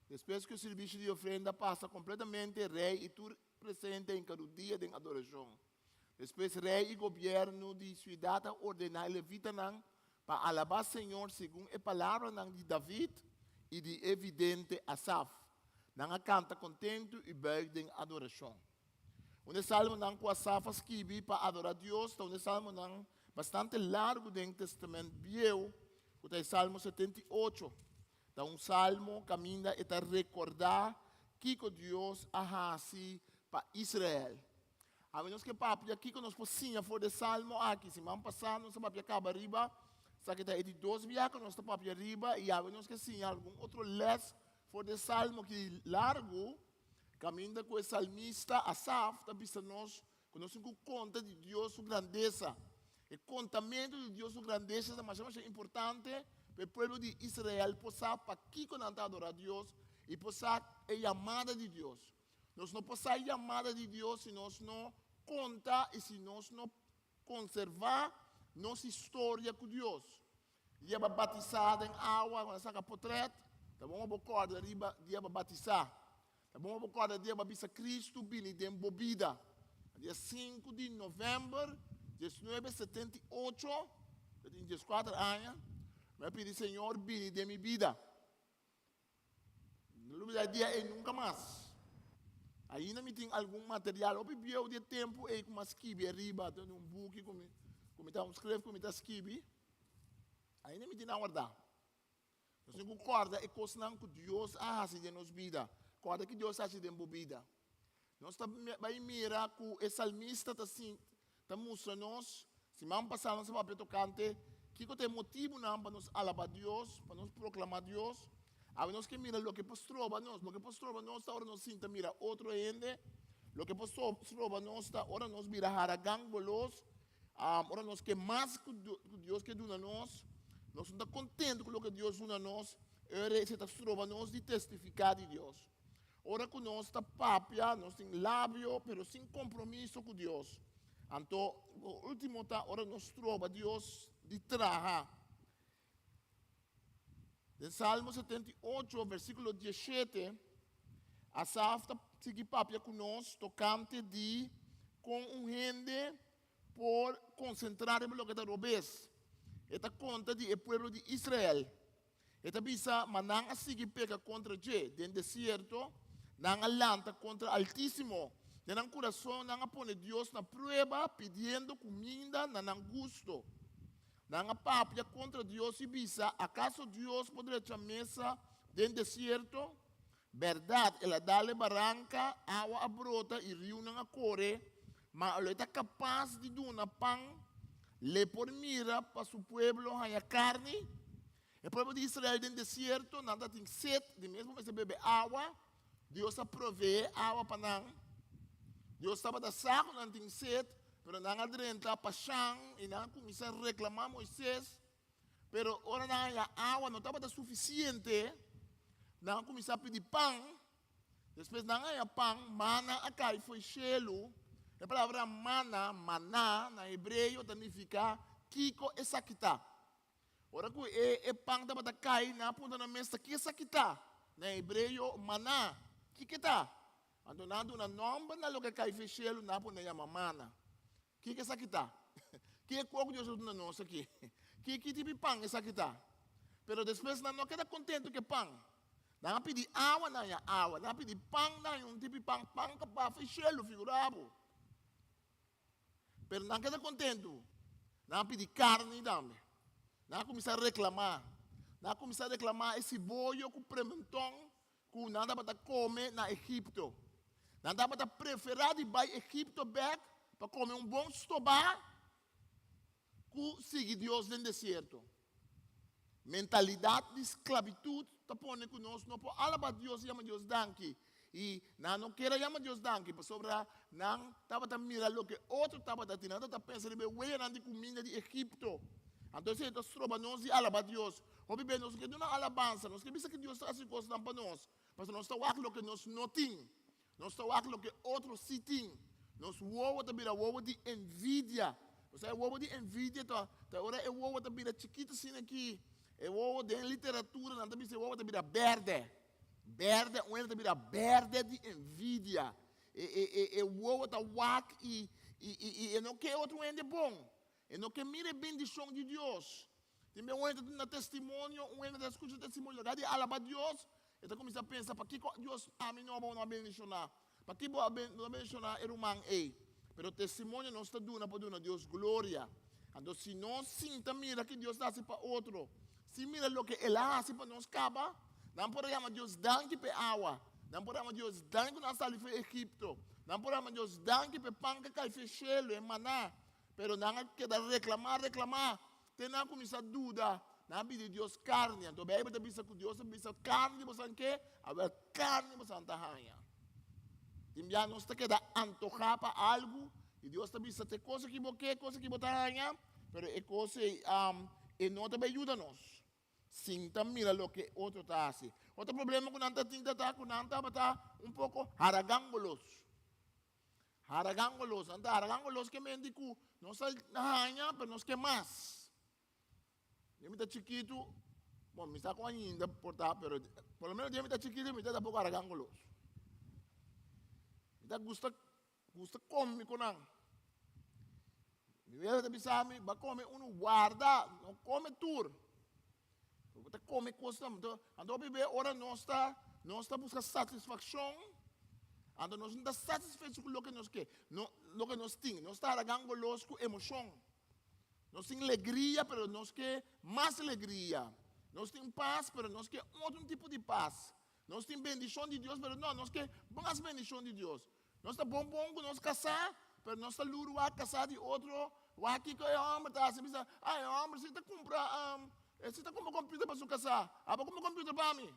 Despues ku e sirbishi di ofrenda pasa kompletamente, rei i tur presente a hinka rudia den adorashon. Despues rei i gobièrnu di siudat a ordená e levitanan pa alabá señor segun e palabranan di David i di e vidente Asaf. Nan a kanta kontentu i buig den adorashon. Un e salmonan ku Asaf a skibi pa adorá Dios ta un e salmonan bastante largu den Testament Bieu, ku ta e Salmo 78. Ta un salmo kaminda e ta rekordá kiko Dios a hasi pa Israel. Awe nos ke papia kiko nos por siña for di e salmo aki. Siman pasá nos a papia kaba riba, esaki ta e di dos bia ku nos ta papia riba i awe nos ke siña algun otro lès for di e salmo ki largu, kaminda ku e salmista Asaf ta bisa nos ku nos tin ku konta di Dios su grandesa. E kontamentu di Dios su grandesa ta masha masha importante. pa e pueblo di Israel por sa pakiko nan ta adorá Dios i por sa e yamada di Dios. Nos no por sa e yamada di Dios si nos no konta i si nos no konservá nos historia ku Dios. Dia bo a batisá den awa, bo a saka potrèt, ta bon pa bo kòrda riba dia bo a batisá. Ta bon pa bo kòrda dia bo a bisa Kristu bini den bo bida. Dia sinku di novèmber diesnuebe setenta i ocho, mi tin dieskuater aña, mi a pidi Señor bini den mi bida. No lubida e dia ei nunka mas. Ainda mi tin algun material hopi bieu di e tempu ei ku mi a skibi ariba den un buki ku mi ku mi ta un skref ku mi ta skibi. Ainda mi tin nan wardá. Nos tin ku kòrda e kosnan ku Dios a hasi den nos bida. Kòrda ki Dios a hasi den bo bida. Nos ta bai mira ku e salmista ta sin ta mustra nos, siman pasá nos a papia tokante kiko ta e motibunan pa nos alabá Dios, pa nos proklamá Dios. Awe nos ke mira loke por stroba nos. Loke por stroba nos ta ora nos sinta mira otro hende. Loke por stroba nos ta ora nos bira haragan golos, ora nos ke mas ku Dios ke duna nos. Nos no ta kontentu ku loke Dios duna nos, e ora esei ta stroba nos di testifiká di Dios. Ora ku nos ta papia, nos tin labio, pero sin kompromiso ku Dios. Anto, último ta ora nos stroba Dios di traha. Den Salmo 78, versíkulo 17, Asaf ta sigui papia ku nos tokante di kon un hende por konsentrá riba loke ta robes. E ta konta di e pueblo di Israel. E ta bisa, Ma nan a sigui peka kontra dje den desierto, nan a lanta kontra Altísimo. Den nan kurason nan a pone Dios na prueba, pidiendo kuminda na nan gusto. Nan a papia kontra Dios i bisa, Akaso Dios por drecha mesa den desierto? Bèrdat, el a dal e baranka, awa a brota i riunan a kore, ma lo e ta kapas di duna pan L'e por mira pa su pueblo haña karni? E pueblo di Israel den desierto, nan ta tin set, di mes bo mester bebe awa. Dios a proveé awa pa nan. Dios tabata sa ku nan tin set, pero nan a drenta pashan i nan a kuminsá reklamá Moisés. Pero ora nan haña awa no tabata sufisiente, nan a kuminsá pidi pan. Despues nan a haña pan, mana a kai fo'i shelu. E palabra mana, maná, na hebreo ta nifiká kiko esaki ta. Ora ku e e pan tabata kai, nan a puntra nan mes ta ki esaki ta. Na hebreo, maná, kiko e ta? Anto nan a duna nòmber na loke a kai fo'i shelu, nan a pone yama mana. Kiko esaki ta? Ki e kos ku Dios a duna nos aki? Ki ki tipo di pan esaki ta? Pero despues nan no a keda kontentu ku e pan. Nan a pidi awa, nan haña awa. Nan a pidi pan, nan haña un tipo di pan, pan ku a bafa e shelu, figurá bo. Pero nan keda kontentu. Nan a pidi karni tambe. Nan a kuminsá reklamá. Nan a kuminsá reklamá e siboyo ku prementon ku nan tabata kome na Egipto. Nan tabata preferá di bai Egipto bèk pa kome un bon stobá ku sigui Dios den desierto. Mentalidat di sklabitut ta pone ku nos no por alabá Dios i yama Dios danki. I nan no kier a yama Dios danki pasobra nan tabata mira loke otro tabata tin. Nan tabata pensa riba e weyanan di kuminda di Egipto. Anto esei ta stroba nos di alabá Dios. Hopi bes nos no ke duna alabansa, nos ke bisa ku Dios ta hasi kosnan pa nos, pasobra nos ta wak loke nos no tin. Nos ta wak loke otro sí tin. Nos wowo ta bira wowo di envidia. Bo sa e wowo di envidia ta ta ora e wowo ta bira chikitu asina aki. E wowo den literatura nan ta bisa e wowo ta bira bèrdè. Bèrdè, un hende ta bira bèrdè di envidia. E e e e wowo ta wak i i i i e no ke otro hende bon. E no ke mira e bendishon di Dios. Tin bia un hende ta duna testimonio, un hende ta skucha testimonio, laga di alaba Dios, e ta kuminsá pensa, Pakiko Dios ami no bo no a bendishoná? Pakiko bo no a bendishoná e ruman ei? Pero testimonio nos ta duna pa duna Dios gloria. Anto si nos sinta mira ke Dios ta hasi pa otro, sin mira loke El a hasi pa nos kaba, nan por a yama Dios danki pa e awa, nan por a yama Dios danki ku nan a sali for Egipto, nan por a yama Dios danki pa e pan ku a kai for e shelu, e maná. Pero nan a keda reklamá, reklamá, te nan a kuminsá duda. Nan a pidi Dios karni. Anto Beibel ta bisa ku Dios a bisa, Karni boso ke? Awor karni boso ta haña. Tin bia nos ta keda antohá pa algu i Dios ta bisa, Te kos aki bo ke, kos aki bo ta haña, pero e kos ei, e no ta bai yuda nos. Sinta mira loke otro ta hasi. Otro problema ku nan ta tin ta ta ku nan tabata un poko haragangolos. Haragangolos. Nan ta haragangolos ke menti ku nos a haña pero nos ke mas. Dia mi ta chikitu, bon mi sa ku ainda por ta pero por lo menos dia mi ta chikitu mi ta poko haragangolos. Mi ta gusta gusta kome ku nan. Mi wela ta bisa mi, ba kome unu warda, no kome tur. Bo ta kome kosnan, anto anto hopi be ora nos ta nos ta buska satisfakshon, anto nos no ta satisfecho ku loke nos ke, no loke nos tin. Nos ta haragan golos ku emoshon. Nos tin legria, pero nos ke mas legria. Nos tin pas, pero nos ke otro tipo di pas. Nos tin bendishon di Dios, pero no, nos ke mas bendishon di Dios. Nos ta bon bon ku nos kasá, pero nos ta luru wak kasá di otro, wak kiko e hòmber ta hasi, bisa, ah, e hòmber si ta kumpra, e si ta kumpra computer pa su kasá, abo kumpra computer pa mi.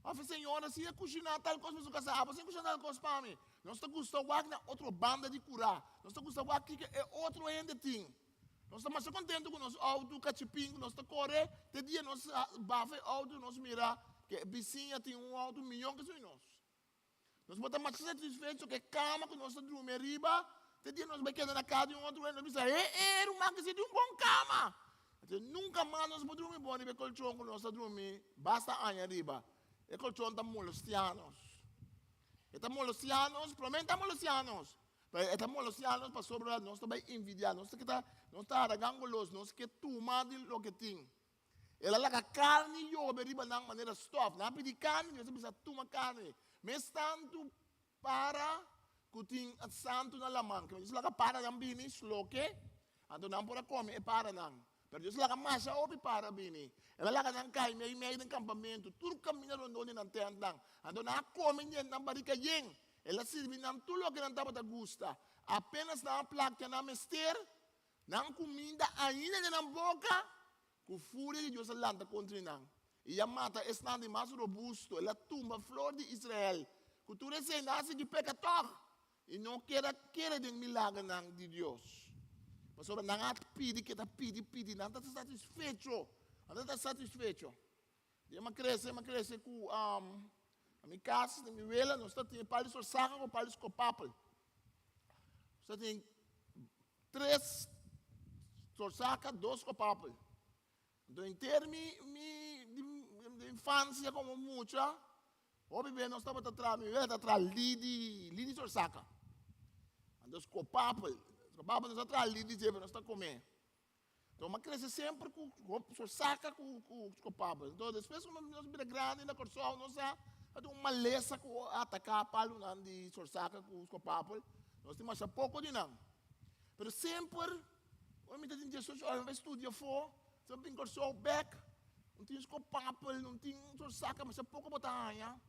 Òf e señora si a kushiná tal kos pa su kasá, abo si a kushiná tal kos pa mi. Nos ta gusta wak na otro banda di kurá, nos ta gusta wak kiko e otro hende tin. Nos ta masha kontentu ku nos outo kachipin ku nos ta kore, te dia nos bafa e outo nos mira ku e bisiña tin un outo mihó ke su nos. Nos por ta masha satisfecho ku e kama ku nos ta drumi ariba, te dia nos bai keda na kas di un otro hende, nos bisa, he e ruman ki si tin un bon kama. Entonces nunka mas nos por drumi bon riba e kolchon ku nos ta drumi basta aña ariba. E kolchon ta molestia nos. E ta molestia nos, promé e ta molestia nos, pero e ta molestia nos pasobra nos ta bai envidia, nos ta kita, nos ta haragan golos, nos ke tuma di loke tin. El a laga karni yobe riba nan manera stof. Nan a pidi karni, Dios a bisa, Tuma karni. Mes tantu para ku tin santu na laman. Dios a laga paranan bini sloke, anto nan por a kome e paranan. Pero Dios a laga masha hopi para bini. El a laga nan kai mei mei den kampamentu, tur kaminda rondó di nan tèntnan. Anto nan a kome yent nan barika yen. El a sirbi nan tur loke nan tabata gusta. Apenas nan a plakcha nan mester, Nan kuminda ainda den nan boka, ku furia di Dios a lanta kontra di nan, i a mata esnan di mas robusto, el a tumba flor di Israel. Ku tur esei nan a sigui peka tòg, i no ker a kere den milagernan di Dios. Pasobra nan a pidi, keda pidi, pidi, nan ta satisfecho, nan ta satisfecho. Dia mi a krese, mi a krese ku na mi kas, na mi wela, nos ta tin pal di sorsaka ku pal di skopapel. Nos ta tin tres sorsaka, dos skopapel. Anto henter mi mi di infansia komo mucha, hopi bes nos tabata traha, mi wela ta traha lidi, lidi sorsaka. Anto skopapel, skopapel nos ta traha lidi dje, nos ta kome. Enton mi a krese semper ku sosaka ku skopabel. Enton despues ku nos bira grandi na Kòrsou nos a tin un malesa ku a ataká palunan di sosaka ku skopabel. Nos tin masha poko di nan. Pero semper ora mi ta tin diesocho aña mi bai studia afó, mi bin Kòrsou bèk, no tin skopabel, no tin sosaka, masha poko bo ta haña.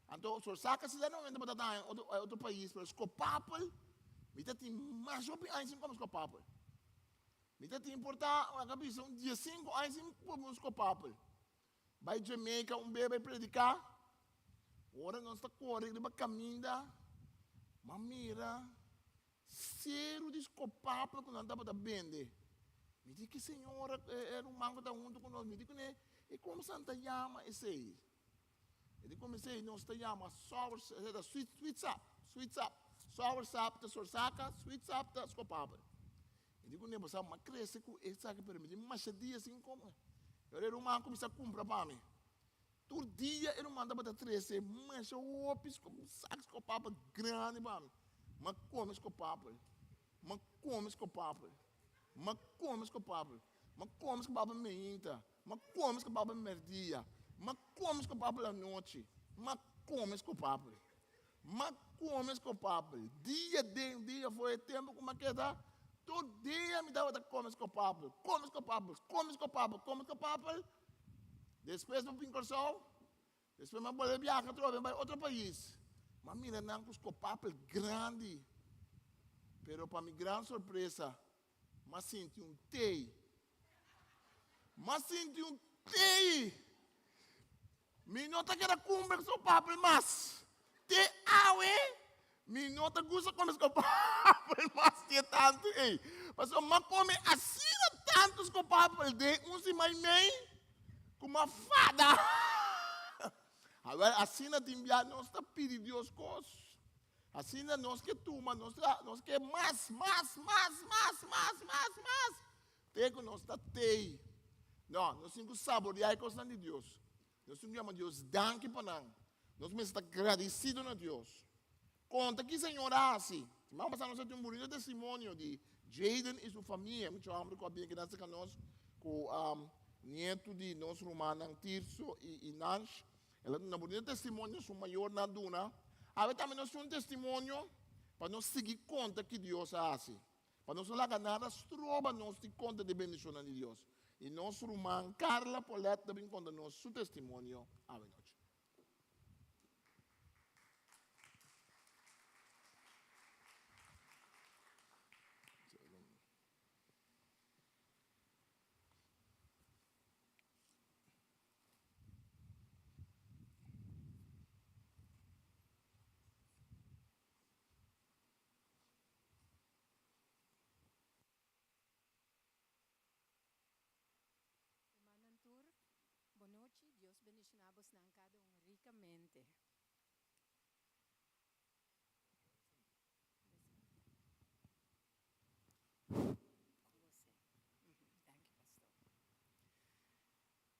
Anto sosaka si na momento bo ta haña otro pais, pero skopabel mi ta tin masha hopi aña sin kome skopabel. Mi ta tin por ta, a bisa un diesinku aña sin pone un skopapel. Bai Jamaica un bes bai prediká. Ora nos ta kore riba kaminda, m'a mira seru di skopapel ku nan tabata bende. Mi di ki señora, e ruman ku ta huntu ku nos, mi di kuné, e komo san ta yama esei? E di kuminsá ei nos ta yama sour, sweet, sweet sap, sweet sap. Sour sap ta sorsaka, sweet sap ta skopabel. Mi di kuné, bo sa, mi a krese ku esaki, pero mi tin masha dia sin kome. E ora e ruman a kuminsá kumpra pa mi. Tur dia e ruman tabata trese masha hopi sak skopabel grandi pa mi. Mi a kome skopabel, mi a kome skopabel, mi a kome skopabel, mi a kome skopabel meinta. M'a come skopapel merdia, m'a come skopapel anochi, m'a come skopapel. M'a come skopapel dia den dia for e tempo ku m'a keda tur dia mi tabata come skopapel, come skopapel, come skopapel, come skopapel. Despues m'a bin Kòrsou, despues m'a bolbe biaha atrobe bai otro pais, m'a mira nan ku skopapel grandi, pero pa mi gran sorpresa M'a sinti un tei. M'a sinti un tei. Mi no ta keda kumbe skopapel mas. Te awe mi no ta gusta kome skopapel mas di e tantu ei. Pasobra m'a kome asina tantu skopapel den un siman i mei. Ku m'a fada. Awel, asina tin bia nos ta pidi Dios kos. Asina nos ke tuma, nos ta, nos ke mas, mas, mas, mas, mas, mas, mas. Te ku nos ta tei. No, nos tin ku saboreá e kosnan di Dios. Nos tin ku yama Dios danki pa nan. Nos mester ta gradisido na Dios. Konta ki Señor a hasi. Siman pasá nos a tin un bunito testimonio di Jayden i su famia, mucha hòmber ku a bin keda serka nos ku nietu di nos rumannan Tirso i Nansh. El a duna bunito testimonio, su mayornan a duna. Awe tambe nos tin un testimonio pa nos sigui konta ki Dios a hasi. Pa nos no laga nada stroba nos di konta di bendishonnan di Dios. I nos ruman Carla Polet ta bin konta nos su testimonio awe nochi. Rumannan tur, bonochi, Dios bendiciona bosnan cada un ricamente.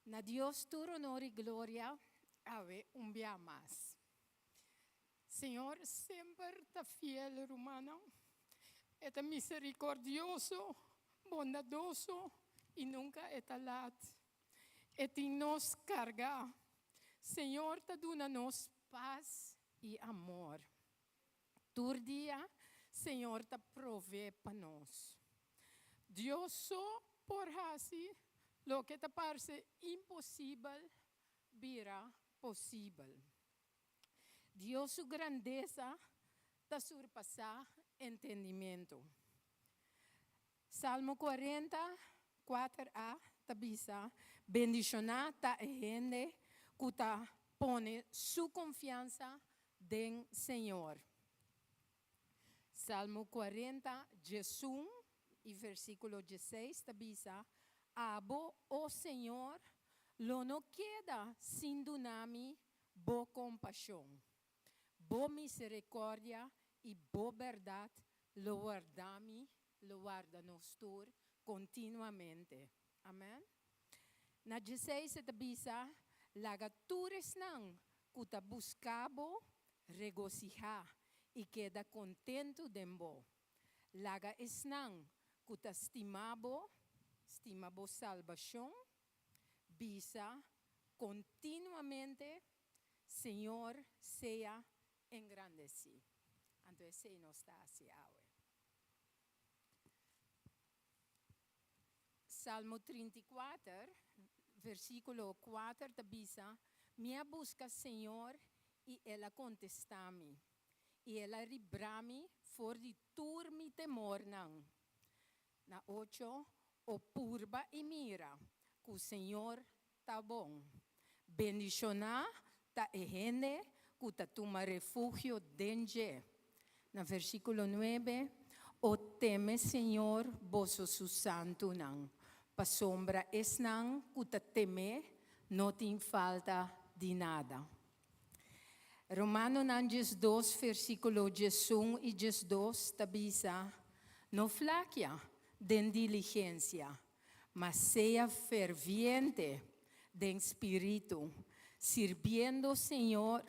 Na Dios tur honor y gloria, awe un bia mas. Señor semper ta fiel, rumannan. E ta misericordioso, bondadoso y nunca e ta laat. E tin nos carga. Señor ta duna nos paz y amor. Tur dia Señor ta provee pa nos. Dios so por haci loke ta parce imposibel bira posibel. Dios su grandesa ta surpasá entendimentu. Salmo kuarenta, kuater a ta bisa, Bendishoná ta e hende ku ta pone su konfiansa den Señor. Salmo kuarenta, diesun i versíkulo dieseis ta bisa, Abo, o Señor, lo no keda sin duna mi Bo kompashon, Bo miserikòrdia i Bo bèrdat lo warda mi, lo warda nos tur kontinuamente. Amèn. Na dieseis e ta bisa, Laga tur esnan ku ta buska Bo regosihá i keda kontentu den Bo. Laga esnan ku ta stima Bo, stima Bo salbashon, Bisa kontinuamente, Señor sea engrandesí. Anto esei nos ta hasi awe. Salmo 34, versíkulo 4 ta bisa, Mi a buska Señor i El a kontestá mi, i El a librá mi for di tur mi temornan. Na ocho, O purba i mira ku Señor ta bon. Bendishoná ta e hende ku ta tuma refugio den dje. Na versíkulo nuebe, O teme Señor, boso su santunan, pasobra esnan ku ta tem'é no tin falta di nada. Romanonan 12 versíkulo 11 i 12 ta bisa, No flakia den diligensia, ma sea ferviente den spiritu, sirbiendo Señor,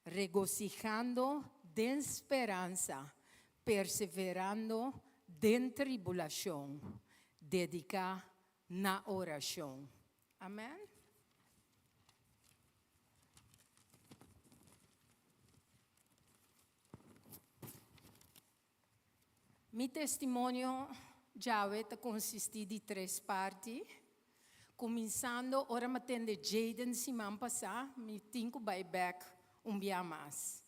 regosihando den speransa, perseverando den tribulashon, dediká na orashon. Amen. Mi testimonio djawe ta konsistí di tres parti. Kuminsando ora mi a tende Jayden siman pasá, mi tin ku bai bèk un bia mas.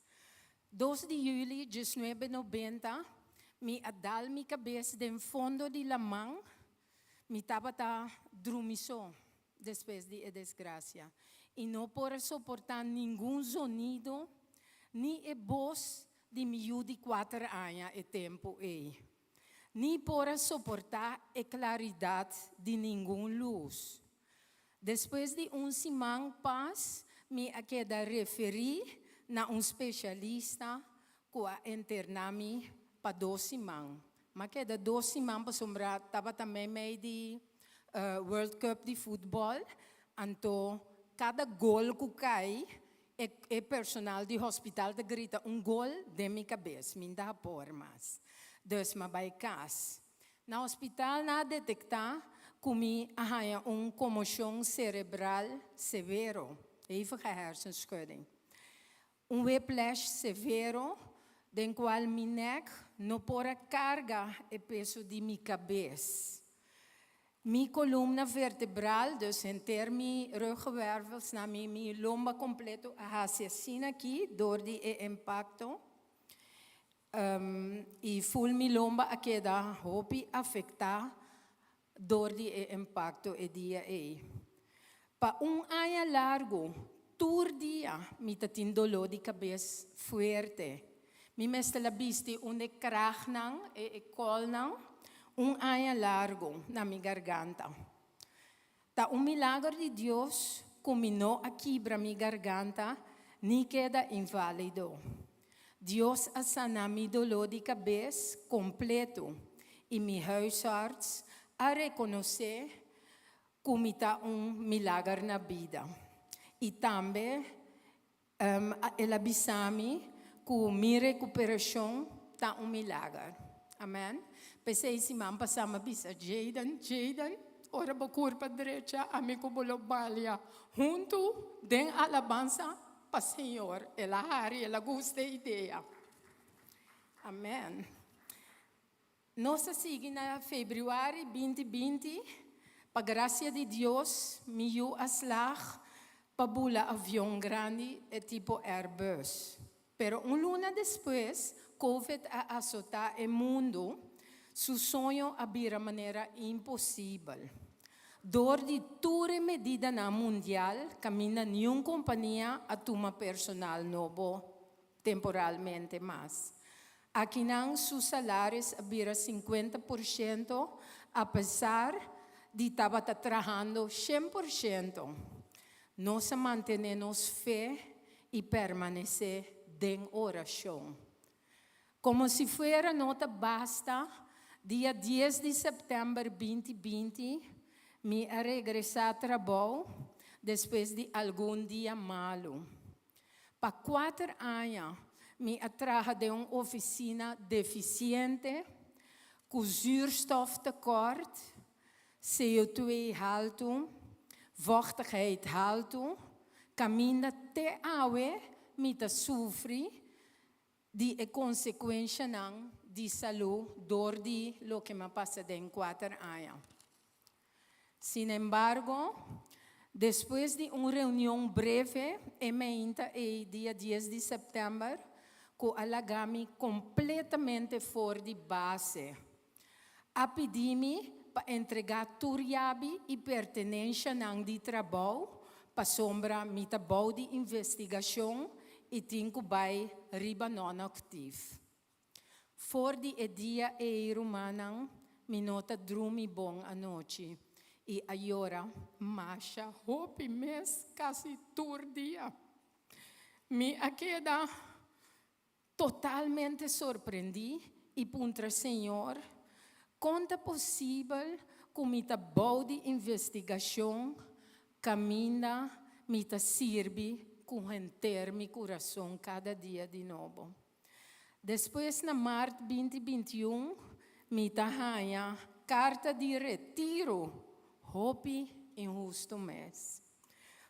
Dos di yüli diesnuebe nobenta, mi a dal mi kabes den fondo di laman. Mi tabata drumi so despues di e desgracia y no por a soporta ningun zonido ni e bos di mi yu di cuater aña e tempo ey. Ni por a soporta e claridad di ningun luz. Despues di un siman pas mi a keda referí na un spesialista ku a interná mi pa dos siman. M'a keda dos siman pasobra tabata meimei di World Cup di futbòl, anto kada gol ku kai e e personal di hospital ta grita un gol den mi kabes, mi n'ta por mas. Dus m'a bai kas. Na hospital nan a detektá ku mi a haña un komoshon serebral severo, hevige hersenschudding. Un whiplash severo den kual mi nèk no por a karga e peso di mi kabes. Mi kolumna vertebral, dus henter mi ruggenwervels na mi mi lomba kompleto a hasi asina aki dor di e impakto. I ful mi lomba a keda hopi afektá dor di e impakto e dia ei. Pa un aña largu, tur dia mi ta tin doló di kabes fuerte. Mi mester la bisti un de kragnan, e kòlnan, un aña largu na mi garganta. Ta un milager di Dios ku mi no a kibra mi garganta ni keda inválido. Dios a sana mi doló di kabes kompleto i mi huisarts a rekonosé ku mi ta un milager na bida. I tambe El a bisa mi ku mi rekuperashon ta un milager. Amen. P'esei siman pasá mi a bisa Jayden, Jayden, ora bo kurpa drecha, ami ku bo lo balia huntu den alabansa pa Señor. El a hari, el a gusta e idea. Amen. Nos a sigui na febrüari 2020, pa grasia di Dios mi yu a slag pa bula avion grandi e tipo Airbus. Pero un luna despues Covid a asotá e mundu, su soño a bira manera imposibel. Dor di tur e medidanan mundial kaminda niun kompania a tuma personal nobo temporalmente mas. Akinan su salaris a bira 50% apesar di tabata trahando 100%. Nos a mantené nos fe i permanesé den orashon. Komo si fuera no ta basta, dia 10 di sèptèmber 2020 mi a regresá trabou despues di algun dia malu. Pa kuater aña mi a traha den un ofisina defisiente ku zuurstoftekort, CO2 haltu, vochtigheid haltu, kaminda te awe mi ta sufri di e konsekuenshanan di salú dor di loke mi a pasa den kuater aña. Sinembargo, despues di un reunion breve e meinta ei dia 10 di sèptèmber ku a laga mi kompletamente for di base, a pidi mi pa entregá tur yabi i pertenenshanan di trabou pasobra mi ta bou di investigashon i tin ku bai riba non-actief. For di e dia ei, rumannan, mi no ta drumi bon anochi i a yora masha hopi mes kasi tur dia. Mi a keda totalmente sorprendí i puntra Señor, Kon ta posibel ku mi ta bou di investigashon kaminda mi ta sirbi ku henter mi kurason kada dia di nobo? Despues na mart 2021 mi ta haña karta di retiro, hopi inhusto mes.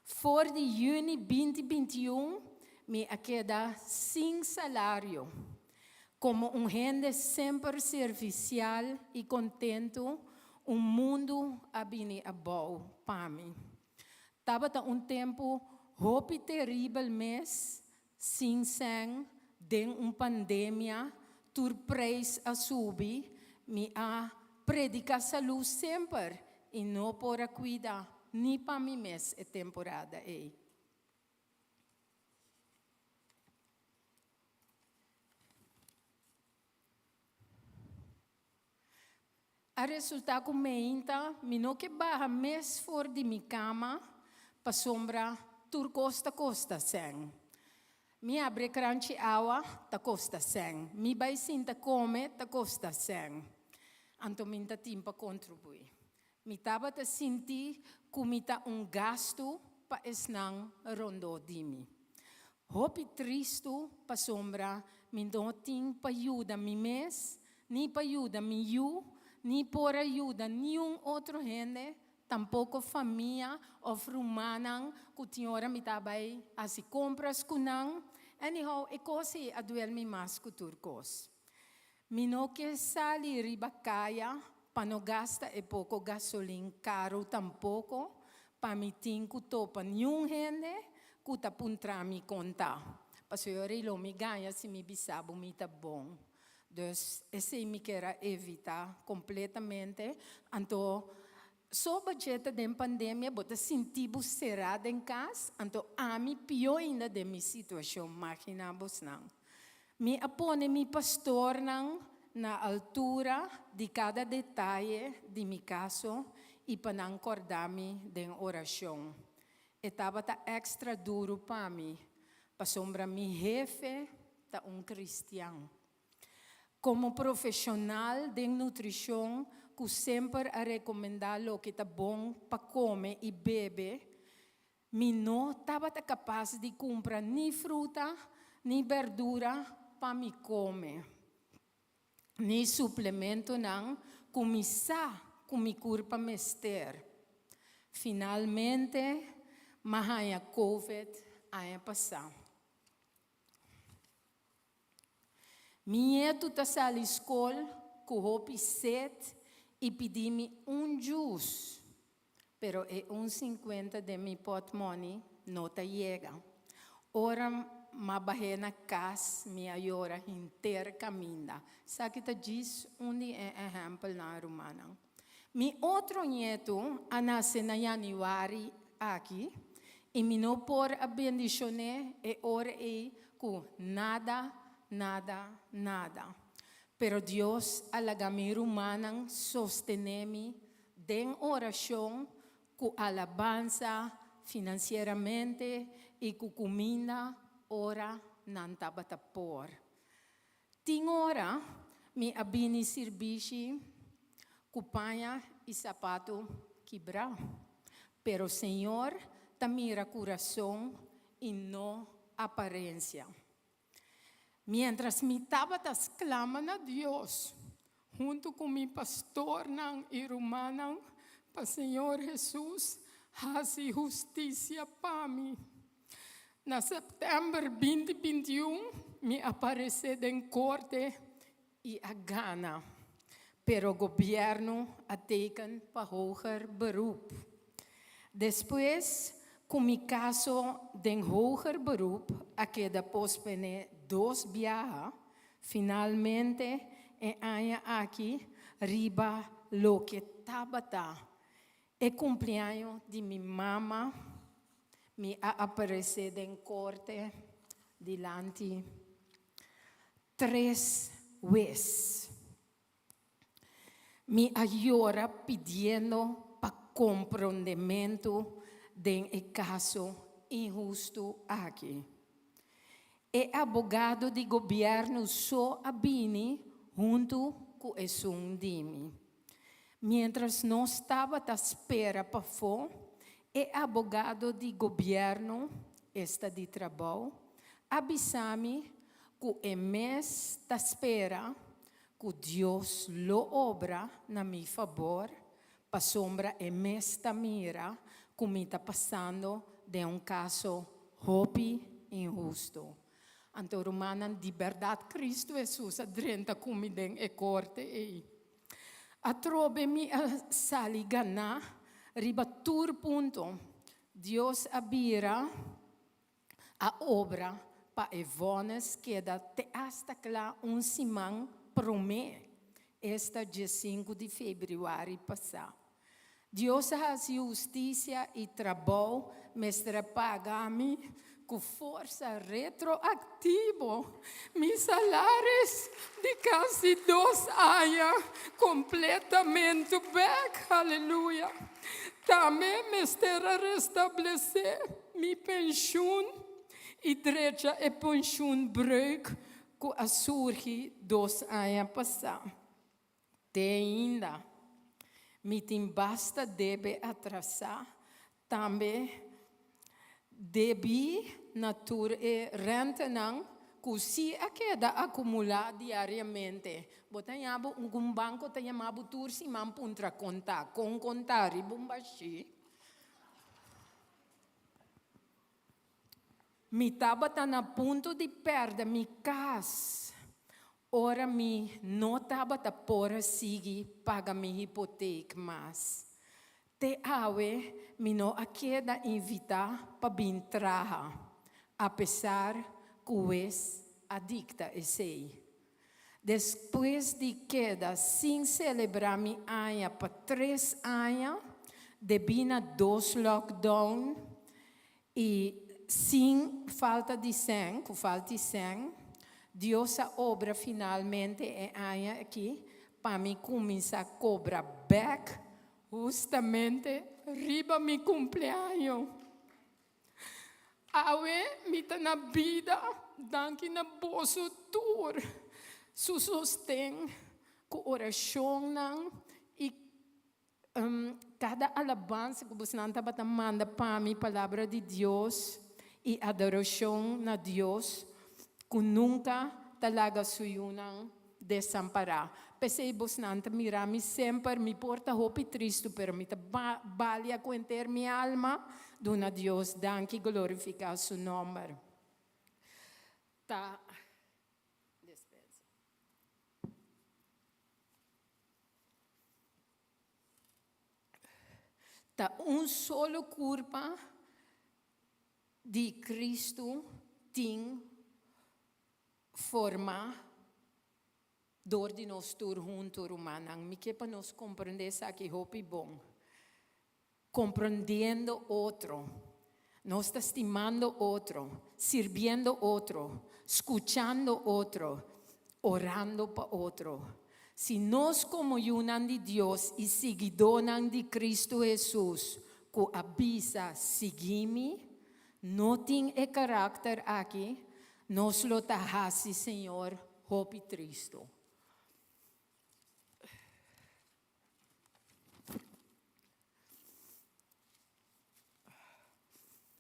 For di yüni 2021 mi a keda sin salario. Komo un hende semper servisial i kontentu, un mundu a bini abou pa mi. Tabata un tempu hopi teribel mes. Sin sèn, den un pandemia, tur preis a subi, mi a prediká salú semper i no por a kuida ni pa mi mes e temporada ei. A resultá ku meinta mi no ke baha mes for di mi kama pasobra tur kos ta kosta sèn. Mi abri e kranchi awa ta kosta sèn, mi bai sinta kome ta kosta sèn. Anto mi ta tin pa kontribuí. Mi tabata sinti ku mi ta un gastu pa esnan rondó di mi. Hopi tristu pasobra mi no tin pa yuda mi mes, ni pa yuda mi yu, ni por a yuda niun otro hende, tampoko famia òf rumannan ku tin ora mi ta bai hasi kompras ku nan. Anyhow, e kos ei a duel mi mas ku tur kos. Mi no ke sali riba kaya pa no gasta e poko gasolin karu tampoko pa mi tin ku topa niun hende ku ta puntra mi kon ta. Pasobra ora lo mi gaña si mi bisa bo mi ta bon. Dus esei mi kier a evita kompletamente. Anto so budget ta den pandemia bo ta sinti bo será den kas, anto ami pió ainda den mi situashon, magina bosnan. Mi a pone mi pastornan na altura di kada detaye di mi kaso i pa nan kòrda mi den orashon. E tabata èkstra duru pa mi, pasobra mi hefe ta un kristian. Komo profeshonal den nutrishon ku semper a rekomendá loke ta bon pa kome i bebe, Mi no tabata kapas di kumpra ni fruta ni berdura pa mi kome, ni suplementonan ku mi sa ku mi kurpa mester. Finalmente, m'a haña covid aña pasá. Mi ñetu ta sali skol ku hopi set i pidi mi un djus, pero e un sinkuenta den mi pòtmòni no ta yega. Ora m'a bah'é na kas mi a yora henter kaminda. Esaki ta djis un di e ehèmpelnan, rumannan. Mi otro ñetu a nase na yanüari aki i mi no por a bendishon'é e ora ei ku nada, nada, nada. Pero Dios a laga mi rumannan sostené mi den orashon ku alabansa finansieramente i ku kuminda ora nan tabata por. Tin ora mi a bini sirbishi ku paña i sapatu kibrá, pero Señor ta mira kurason i no aparensia. Miéntras mi tabata sklama na Dios huntu ku mi pastornan i rumannan pa Señor Hesus hasi hustisia pa mi. Na sèptèmber binti 21 mi a paresé den korte i a gana, pero gobièrnu a teken pa hoger beroep. Despues ku mi kaso den hoger beroep a keda posponé dos biaha, finalmente e aña aki riba loke tabata E cumpleaño di mi mama, mi a aparece den corte dilanti tres huez. Mi a yora pidiendo pa comprondemento den e caso inhusto aki. E abogado di gobierno so a bini hunto cu esun di mi. Miéntras nos tabata spera pafó, e abogado di gobièrnu, esta di trabou, a bisa mi ku e mes ta spera ku Dios lo obra na mi fabor pasobra e mes ta mira ku mi ta pasando den un kaso hopi inhustu. Anto rumannan, di bèrdat Kristu Hesus a drenta ku mi den e korte ei. Atrobe mi a sali ganá riba tur punto. Dios a bira a obra pa e vònes keda te asta kla un siman promé, esta diesinku di febrüari pasá. Dios a hasi hustisia i trabou mester a paga mi ku forsa retroaktivo mi salaris di kasi dos aña kompletamente bèk. Aleluya! Tambe mester a restablesé mi penshun i drecha e penshunbreuk ku a surgi dos aña pasá. Te ainda mi tin basta debe atrasá, tambe debí na tur e rentenan ku sí a keda akumulá diariamente. Bo ta haña bo un banko ta yama bo tur siman puntra konta, kon konta riba un bashí. Mi tabata na punto di pèrdè mi kas ora mi no tabata por a sigui paga mi hipotek mas. Te awe mi no a keda invitá pa bin traha, apesar ku wes a dikta esei. Despues di keda sin selebrá mi aña pa tres aña debí na dos lockdown, I sin falta di sèn, ku falta di sèn, Dios a obra finalmente e aña aki pa mi kuminsá kobra bèk hustamente riba mi kumpleaño. Awe mi ta na bida danki na boso tur su sosten ku orashonnan i Kada alabansa ku bosnan tabata manda pa mi, palabra di Dios i adorashon na Dios ku nunka ta laga su yunan desampará. P'esei bosnan ta mira mi semper, mi por ta hopi tristu, pero mi ta balia ku henter mi alma duna Dios danki, glorifiká su nòmber. Ta. Despensa. Ta un solo kurpa di Kristu tin formá dor di nos tur huntu, rumannan. Mi ke pa nos komprendé esaki hopi bon. Komprondiendo otro. Nos ta stimando otro, sirbiendo otro, skuchando otro, orando pa otro. Si nos komo yunan di Dios i siguidónan di Kristu Hesus ku a bisa sigui mi, no tin e karakter aki, nos lo ta hasi Señor hopi tristu.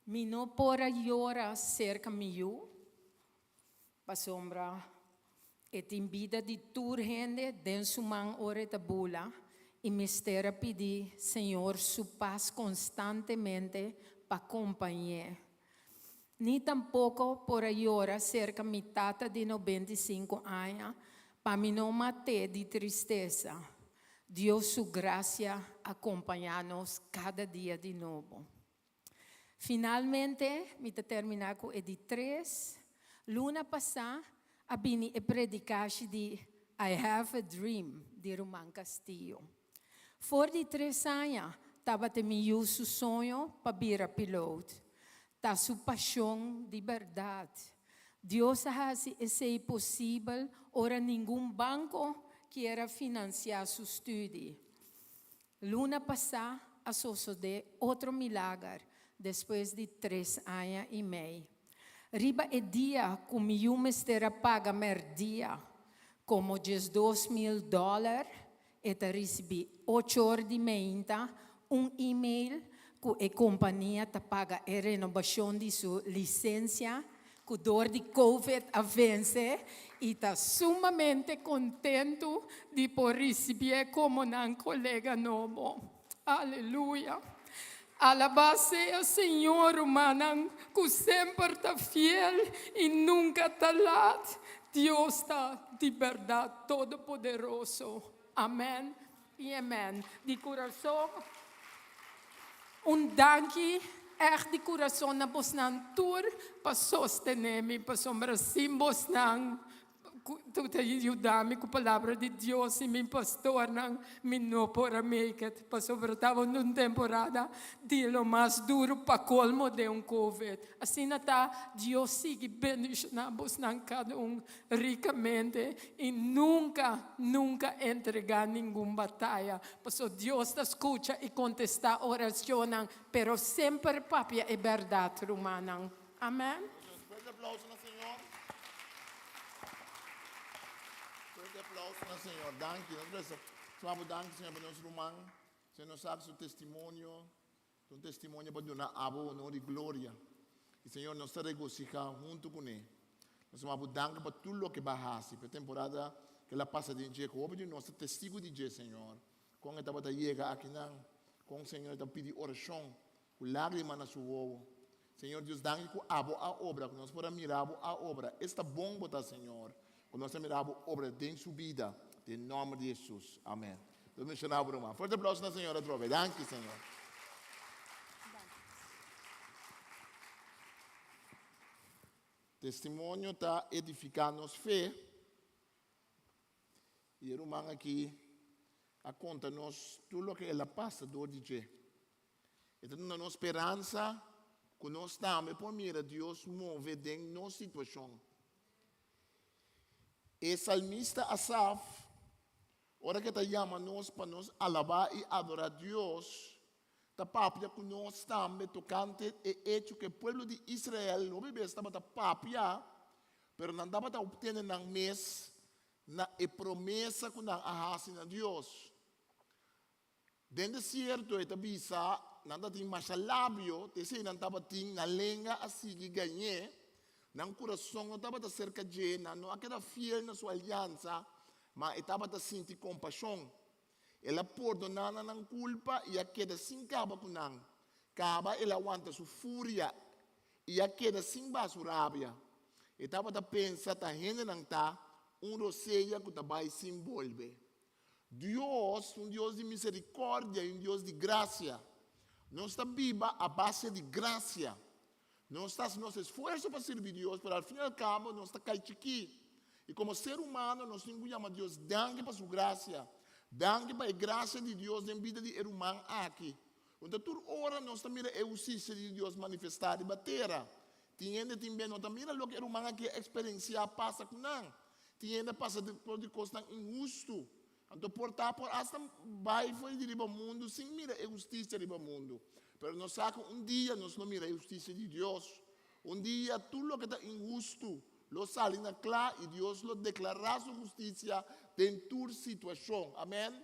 Mi no por a yora serka mi yu, pasobra e tin bida di tur hende den su man ora e ta bula, i mester a pidi Señor su pas konstantemente pa kompañ'é. Ni tampoko por a yora serka mi tata di 95 aña pa mi no mat'é di tristesa. Dios su grasia a kompañá nos kada dia di nobo. Finalmente, mi ta terminá ku e di tres. Luna pasá a bini e predikashi di I Have a Dream di Ruman Castillo. For di tres aña tabata mi yu su soño pa bira piloot. Ta su pashon di bèrdat. Dios a hasi esei posibel ora ningun banko kier a finansiá su studi. Luna pasá a sosodé otro milager despues di tres aña i mei. Riba e dia ku mi yu mester a paga mèrdia komo 12.000 dòler, E ta risibí ocho or di meinta un email ku e kompania ta paga e renobashon di su lisensia ku dor di Covid a vense i ta sumamente kontentu di por risibié komo nan kolega nobo. Aleluya! Alabá sea Señor, rumannan, ku semper ta fiel i nunka ta lat. Dios ta di bèrdat Todopoderoso. Amèn i amèn. Di kurason, un danki ègt di kurason na bosnan tur pa sostené mi, pasobra sin bosnan. Ku ta yuda mi ku palabra di Dios i mi pastornan, mi no por a make it pasobra tabata un temporada di lo mas duru pa kolmo den un covid. Asina ta, Dios sigui bendishoná bosnan kada un rikamente i nunka, nunka entregá ningun bataya, pasobra Dios ta skucha i kontestá orashonnan, pero semper papia e bèrdat, rumannan. Amèn. Fuerte aplauso na Señor. Fuerte aplauso na Señor. Danki. Nos resa. Sma danki, Señor, pa nos ruman. Señor, nos sabi su testimonio. Un testimonio pa duna abo honor y gloria. Y Señor, nos ta regocija hunto con él. Nos ta maba danki pa tur loke bo a hasi, pa e temporada ku el a pasa den dje, ku hopi di nos ta testigu di dje, Señor. Kon e tabata yega akinan, kon Señor e ta pidi orashon ku lágrima na su wowo. Señor Dios, danki ku abo a obra, ku nos por a mira bo a obra. Esta bon bo ta, Señor, ku nos a mira bo obra den su bida, den nòmber di Hesus. Amèn. Dios bendishoná bo, ruman. Fuerte aplauso na Señor atrobe. Danki, Señor. Testimonio ta edifiká nos fe. I e ruman aki a konta nos tur loke el a pasa dor di dje. E ta duna nos speransa ku nos tambe por mira Dios move den nos situashon. E salmista Asaf, ora ku e ta yama nos pa nos alabá i adorá Dios, ta papia ku nos tambe tokante e echo ku e pueblo di Israel hopi bes tabata papia, pero nan tabata obtene nan mes na e promesa ku nan a hasi na Dios. Den desierto e ta bisa, nan tabatin masha labio, te esei nan tabatin, nan lenga a sigui gañ'é, nan kurason no tabata serka dje, nan no a keda fiel na su aliansa, ma e tabata sinti kompashon. El a pordoná nan nan kulpa i a keda sin kaba ku nan. Kaba el a wanta su furia i a keda sin baha su rabia. E tabata pensa ta hendenan ta un rosea ku ta bai sin bolbe. Dios, un Dios di misericordia y un Dios di gracia. Nos ta biba a base di gracia. Nos ta haci nos esfuerzo pa sirbi Dios, pero al fin y al cabo nos ta cay chikí. Y como ser humano nos tin cu yama Dios danki pa su gracia. Danki pa e gracia di Dios den bida di e ruman aki. Unda tur ora nos ta mira e husticia di Dios manifesta riba tera. Tin hende tin be no ta mira loke e ruman aki a experiencia pasa cu nan. Tin hende a pasa por di kosnan inhustu. Anto por ta por asta bai for di riba mundu sin mira e hustisia riba mundu. Pero nos sa ku un dia nos lo mira e hustisia di Dios. Un dia tur loke ta inhustu lo sali na kla i Dios lo deklará su hustisia den tur situashon. Amèn.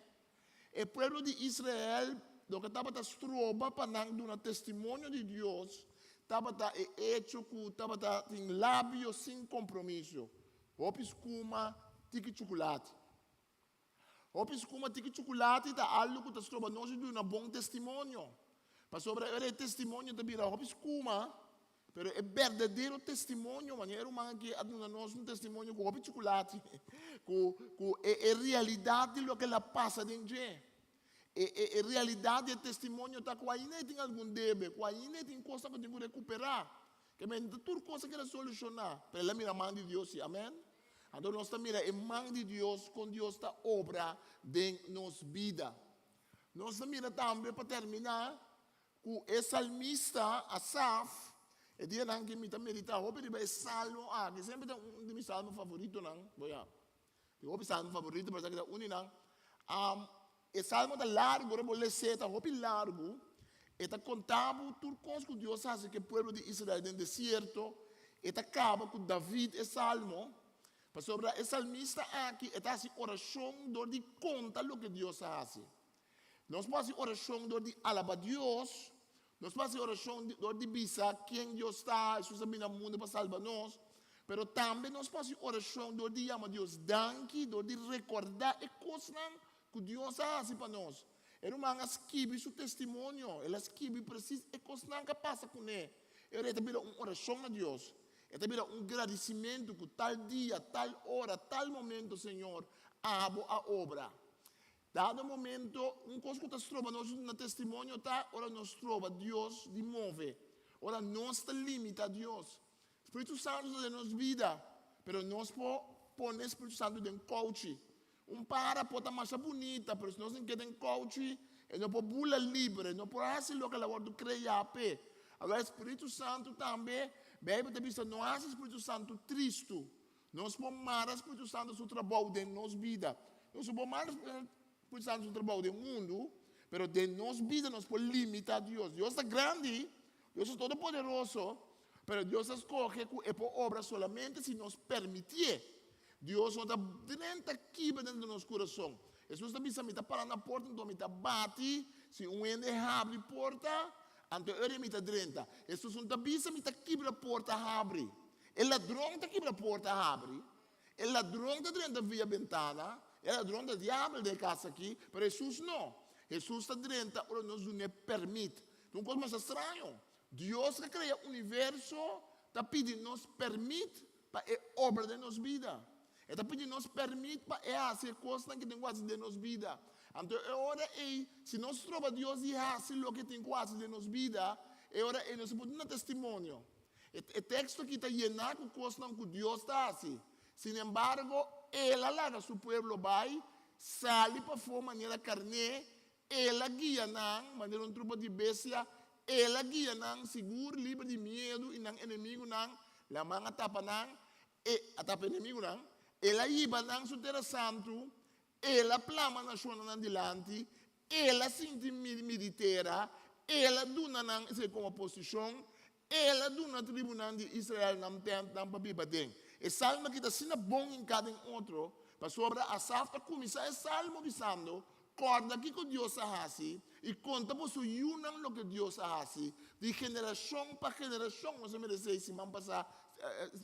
E pueblo di Israel, loke tabata stroba pa nan duna testimonio di Dios tabata e echo ku tabata tin labio sin kompromiso. Hopi skuma tiki chukulati. Hopi skuma tiki chukulati ta algu ku ta stroba nos di duna bon testimonio. Pasobra ora e testimonio ta bira hopi skuma, pero e berdadero testimonio, manera e ruman aki a duna nos un testimonio ku hopi chukulati, ku ku e e realidat di loke el a pasa den dje. E e e realidat di e testimonio ta ku ainda e tin algun debe, ku ainda e tin kosnan ku tin ku rekuperá. Ke men ta tur kos a keda solushoná, pero el a mira man di Dios si. Amen. Anto nos ta mira e man di Dios, kon Dios ta obra den nos bida. Nos ta mira tambe pa terminá ku e salmista Asaf, e dianan ku mi ta meditá hopi riba e salmo aki, semper ta un di mi salmo favoritonan, bo ya, tin hopi salmo favorito, pero esaki ta un di nan. E salmo ta largu, ora bo les'é ta hopi largu, e ta konta bo tur kos ku Dios hasi ku e pueblo di Israel den desierto, e ta kaba ku David e salmo, pasobra e salmista aki e ta hasi orashon dor di konta loke Dios a hasi. Nos por hasi orashon dor di alaba Dios, nos por hasi orashon dor di bisa ken Dios ta, Hesus a bini na mundu pa salba nos, pero tambe nos por hasi orashon dor di yama Dios danki, dor di rekordá e kosnan ku Dios a hasi pa nos. E ruman a skibi su testimonio, el a skibi presis e kosnan ku a pasa kuné. E ora e ta bira un orashon na Dios, e ta bira un gradisimentu ku tal dia, tal ora, tal momento, Señor, abo a obra. Dado momento, un kos ku ta stroba nos di duna testimonio ta ora nos stroba Dios di move, ora nos ta limita Dios. Spiritu Santu ta den nos bida, pero nos por. pone Spiritu Santu den kouchi. Un para por ta masha bunita, pero si nos tin keda den kouchi, e no por bula libre, e no por hasi loke el a wòrdu kreá p'e. Awor, Spiritu Santu tambe, Beibel ta bisa, no hasi Spiritu Santu tristu. Nos por mara Spiritu Santu su trabou den nos bida. Nos no por mara Spiritu Santu su trabou den mundu, pero den nos bida nos por limita Dios. Dios ta grandi, Dios ta todopoderoso, pero Dios a skohe ku e por obra solamente si nos permitié. Dios no ta drenta kibra dentro di nos kurason. Hesus ta bisa, Mi ta para na porta, anto mi ta bati, si un hende habri porta, anto e ora mi ta drenta. Hesus no ta bisa, Mi ta kibra porta habri. E ladron ta kibra porta habri, e ladron ta drenta via bentana, e ladron ta diabel den e kas aki, pero Hesus no. Hesus ta drenta ora nos dun'é pèrmit. Ta un kos masha straño. Dios ke krea universo ta pidi nos pèrmit pa e obra den nos bida. E ta pidi nos pèrmit pa e hasi e kosnan ke tin ku hasi den nos bida. Anto e ora ei, si nos stroba Dios di hasi loke e tin ku hasi den nos bida, e ora ei nos no por duna testimonio. E teksto aki ta yená ku kosnan ku Dios ta hasi. Sinembargo, el a laga su pueblo bai, sali pafó manera karné, el a guia nan manera un trupa di bestia, el a guia nan sigur, liber di miedu i nan enemigunan, laman a tapa nan, e a tapa enemigunan, el a hiba nan su tera santu, el a plama nashonnan nan dilanti, El a sinti midi tera, El a duna nan esei komo posishon, El a duna tribunan di Israel nan tèntnan pa biba den. E salmo aki ta asina bon hinká den otro, pasobra Asaf ta kuminsá e salmo bisando, Kòrda kiko Dios a hasi, i konta boso yunan loke Dios a hasi, di generashon pa generashon. Nos a mira esei siman pasá,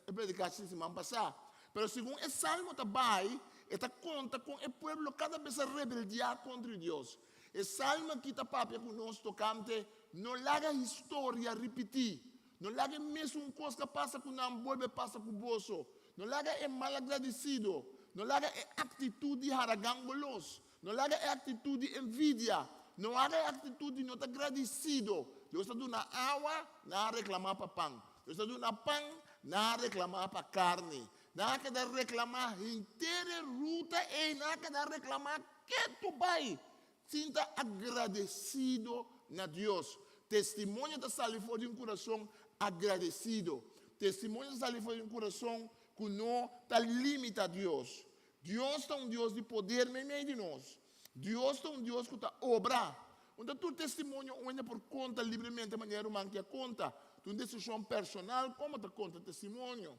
e predikashi siman pasá. Pero segun e salmo ta bai, e ta konta kon e pueblo kada bes a rebeldiá kontra Dios. E salmo akí ta papia ku nos tokante no laga historia ripití. No laga e mesun kos ku a pasa ku nan bolbe pasa ku boso. No laga e malagradisido. No laga e aktitut di haragan golos. No laga e aktitut di envidia. No laga e aktitut di no ta gradisido. Dios ta duna awa, nan a reklamá pa pan. Dios ta duna pan, nan a reklamá pa karni. Nan a keda reklamá henter e ruta ei, nan a keda reklamá ketu bai, sin ta agradesido na Dios. Testimonio ta sali for di un kurason agradesido. Testimonio ta sali for di un kurason ku no ta limita Dios. Dios ta un Dios di poder meimei di nos. Dios ta un Dios ku ta obra. Un ta tur testimonio un hende por konta libremente manera ruman ki a konta. Ta un desishon personal komo ta konta testimonio.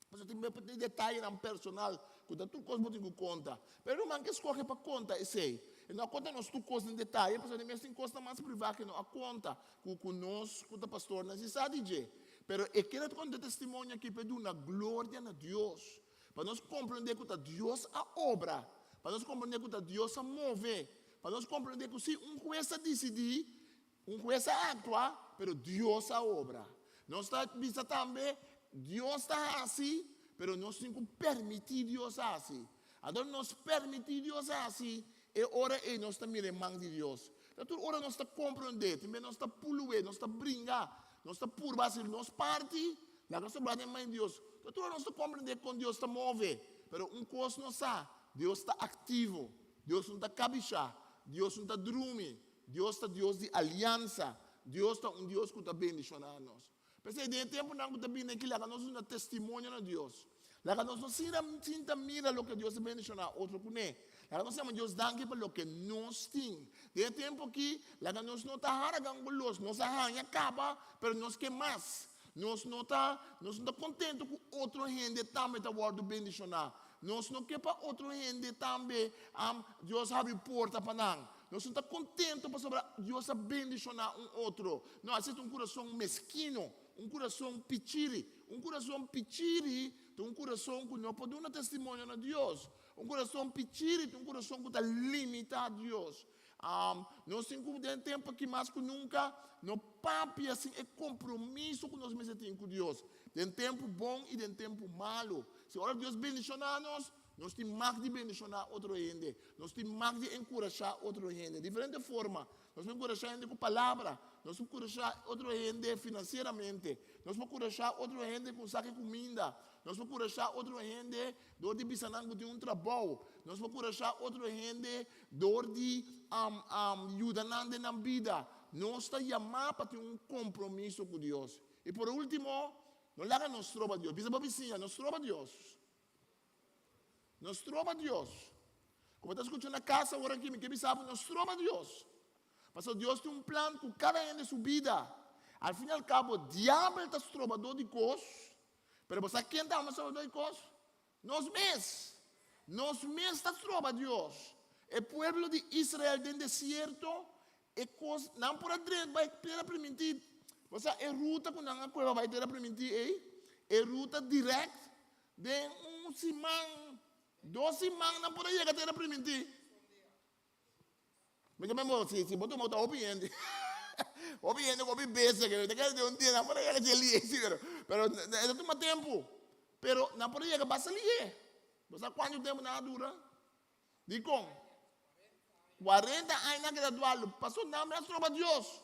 Pasobra tin bes tin detayenan personal ku ta tur kos bo tin ku konta. Pero ruman ke skohe pa konta esei. E no a konta nos tur kos den detaye pasobra den mes tin kosnan mas privá ku e no a konta ku ku nos ku ta pastornan si sa di dje. Pero e kere konta e testimonio aki pa e duna gloria na Dios. Pa nos komprendé ku ta Dios a obra, pa nos komprendé ku ta Dios a move, pa nos komprendé ku si un hues a disidí, un hues a aktua, pero Dios a obra. Nos ta bisa tambe, Dios ta hasi, pero nos tin ku permití Dios hasi. Anto nos permití Dios hasi, e ora ei nos ta mira e man di Dios. Ta tur ora nos ta komprendé, tambe nos ta pulué, nos ta bringa, nos ta purba hasi nos parti, Laga sobra den man di Dios. Ta tur nos ta comprende con Dios ta move, pero un cos nos sa, Dios ta activo, Dios no ta cabisha, Dios no ta drumi, Dios ta Dios di alianza, Dios ta un Dios cu ta bendiciona nos. P'esey den e temponan cu ta bini aki laga nos duna testimonio na Dios. Laga nos no sinta mira loke Dios a bendiciona otro cune. Laga nos yama Dios danki pa loke nos tin. Den e tempo aki laga nos no ta haragan cu los nos a haña caba, pero nos ke mas. Nos no ta, nos no ta contento cu otro hende tambe ta wordo bendiciona. Nos no ke pa otro hende tambe Dios habri porta pa nan. Nos no ta contento pasobra Dios a bendiciona un otro. No, esei ta un curason meskino, un curason pichiri. Un curason pichiri ta un curason cu no por duna testimonio na Dios. Un curason pichiri ta un curason cu ta limita Dios. Nos tin ku den tempu aki mas ku nunka no papia sin e kompromiso ku nos mester tin ku Dios den tempu bon i den tempu malu. Si ora Dios bendishoná nos, nos tin mag di bendishoná otro hende. Nos tin mag di enkurashá otro hende. Diferente forma. Nos por enkurashá hende ku palabra. Nos por kurashá otro hende finansieramente. Nos por kurashá otro hende ku un saki kuminda. Nos por kurashá otro hende dor di bisa nan ku tin un trabou. Nos por kurashá otro hende dor di yuda nan den nan bida. Nos ta yamá pa tin un kompromiso ku Dios. I por último, no laga nos stroba Dios. Bisa bo bisiña, No stroba Dios. No stroba Dios. Ku bo ta skucha na kas awor aki, mi ke bisa bo, no stroba Dios. Pasobra Dios tin un plan ku kada hende su bida. Al fin i al kabo, diabel ta strobadó di kos, pero bo sa ken ta strobadó di kos? Nos mes. Nos mes ta stroba Dios. E pueblo di Israel den desierto, e kos, nan por a drenta bai Tera Primintí. Bo sa e ruta ku nan a kohe pa bai Tera Primintí ei, e ruta dirèkt, den un siman, dos siman nan por a yega Tera Primintí. Mi ta memo si si bo tuma ta hopi hende. Hopi hende ku hopi bestia ke ta kere den un dia nan por a yega dje lihe si pero pero e ta tuma tempu. Pero nan por a yega basta lihe. Bo sa kuantu tempu nan a dura? Dikon? 40 aña nan a keda dualu. Pasobra nan a stroba Dios.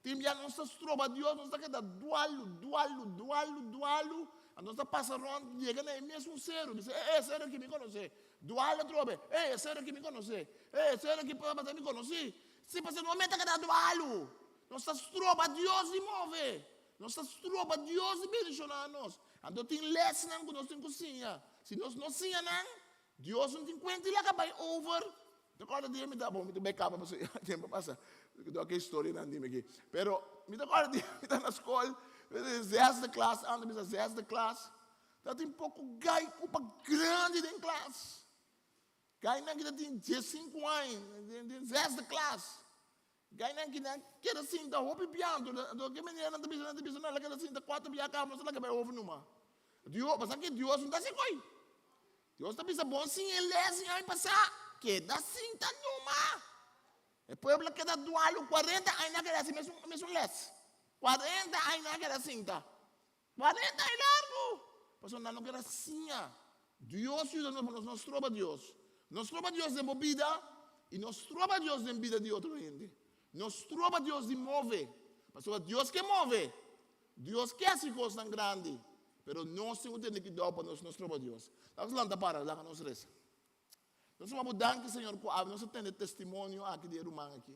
Tin bia nos ta stroba Dios, nos ta keda dualu, dualu, dualu, dualu, anto nos ta pasa rond yega na e mesun seru, bisa, e, e seru aki mi konosé, dualu atrobe, e, e seru aki mi konosé, e, e seru aki tabata mi konosí. Si, pasobra nos mester keda dualu. Nos ta stroba Dios di move. Nos ta stroba Dios di bendishoná nos. Anto tin lèsnan ku nos tin ku siña. Si nos no siña nan, Dios no tin kuenta i laga bai over. Mi ta kòrda dia mi ta, bon mi ta bai kaba pasobra ya tempu a pasa, mi ta oke historianan di mi aki. Pero mi ta kòrda dia mi ta na skol, mi ta den zesde klas, anto mi sa zesde klas, tabatin poko gai kupa grandi den klas. Gainan ki ta tin diesinku aña den zesde klas. Gainan ki nan keda sinta hopi biantu, anto ke manera nan ta bisa, nan ta bisa nan la keda sinta kuater bia kaba, nos ta laga bai hofi numa. Dios, pasobra ke Dios no ta hasi koi. Dios ta bisa bon siña e les di aña pasá, keda sinta numa. E pueblo a keda dualu kuarenta aña nan a keda hasi mesun mesun les. 40 aña nan a keda sinta. 40 aña largu! Pasobra nan no keda siña. Dios yuda nos pa nos no stroba Dios. No stroba Dios den bo bida i no stroba Dios den bida di otro hende. No stroba Dios di move. Pasobra Dios ke move. Dios ke hasi kosnan grandi. Pero nos tin ku tene kuidou pa nos no stroba Dios. Laga nos lanta para, laga nos resa. Nos ta bo danki, Señor, ku awe nos a tende testimonio aki di e ruman aki.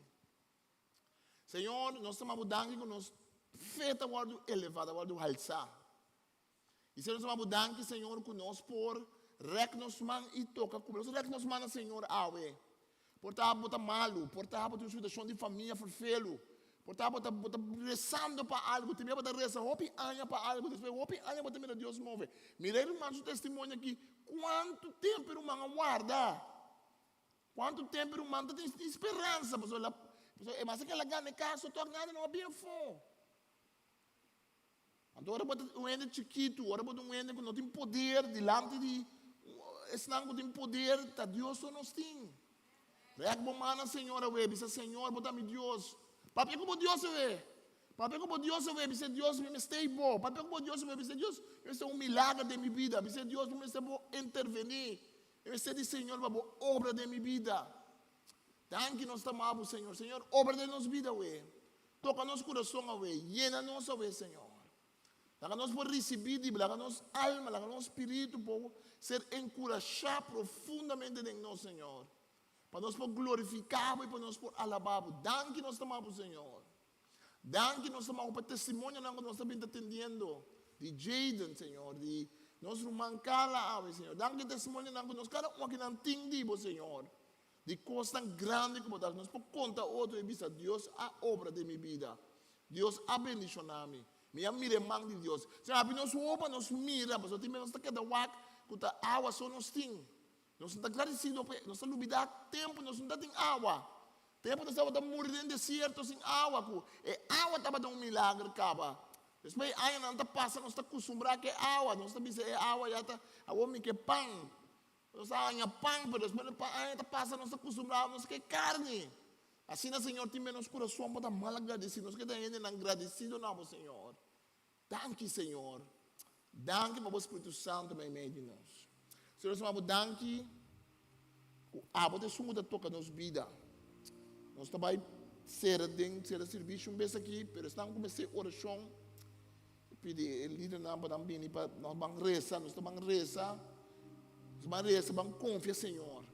Señor, nos ta bo danki ku nos fe ta wòrdu elevá, ta wòrdu halsá. I Señor, nos ta bo danki, Señor, ku nos por rèk nos man i toka ku bo. Nos rèk nos man na Señor awe. Por ta bo ta malu, por ta bo tin un situashon di famia ferfelu, por ta bo ta bo ta resando pa algu, tin bia bo ta resa hopi aña pa algu, despues hopi aña bo ta mira Dios move. Mira e ruman su testimonio aki, kuantu tempu e ruman a warda. Kuantu tempu e ruman ta tin speransa, pasobra pasobra e mester keda gana e kaso tòg nada no a bin afó. Anto ora bo ta un hende chikitu, ora bo ta un hende ku no tin poder dilanti di esnan ku tin poder, ta Dios so nos tin. Rèk bo man na Señor awe, bisa, Señor, bo ta mi Dios. Papia ku bo Dios awe. Papia ku bo Dios awe, bisa, Dios, mi mester bo. Papia ku bo Dios awe, bisa, Dios, mi mester un milager den mi bida. Bisa, Dios, mi mester bo intervení. Mi mester di Señor pa bo obra den mi bida. Danki nos ta ama bo, Señor. Señor, obra den nos bida awe. Toka nos kurason awe. Yena nos awe, Señor. Laga nos por risibí di bo. Laga nos alma, laga nos spiritu por ser enkurashá profundamente den nos, Señor. Pa nos por glorifiká bo i pa nos por alabá bo. Danki nos ta ama bo, Señor. Danki nos ta ama bo pa testimonionan ku nos ta bin ta tendiendo di Jayden, Señor, di nos ruman Carla awe, Señor. Danki testimonionan ku nos kada un akinan tin di bo, Señor. Di kosnan grandi ku bo ta hasi. Nos por konta otro i bisa, Dios a obra den mi bida. Dios a bendishoná mi. Mi a mira e man di Dios. Señor, habi nos wowo pa nos mira, pasobra tin bes nos ta keda wak ku ta awa so nos tin. Nos no ta gradisido pa e. Nos ta lubidá tempu nos no ta tin awa. Tempu nos tabata muri den desierto sin awa, ku e awa tabata un milager kaba. Despues e añanan ta pasa, nos ta kustumbrá ku e awa. Nos ta bisa e awa ya ta, awor mi ke pan. Nos a haña pan, pero despues di pa aña ta pasa nos ta kustumbrá, nos ke karni. Asina, Señor, tin menos kurason bo ta mal agradesido. Nos ke ta hendenan gradesido na bo, Señor. Danki, Señor. Danki pa bo Spiritu Santu meimei di nos. Señor, nos ta bo danki ku abo ta esun ku ta toka nos bida. Nos ta bai sera den sera sirvisio un bes aki, pero esnan ku mester orashon. Pidi e lidernan pa nan bini pa nos ban resa, nos ta ban resa, nos ban resa, ban konfia Señor.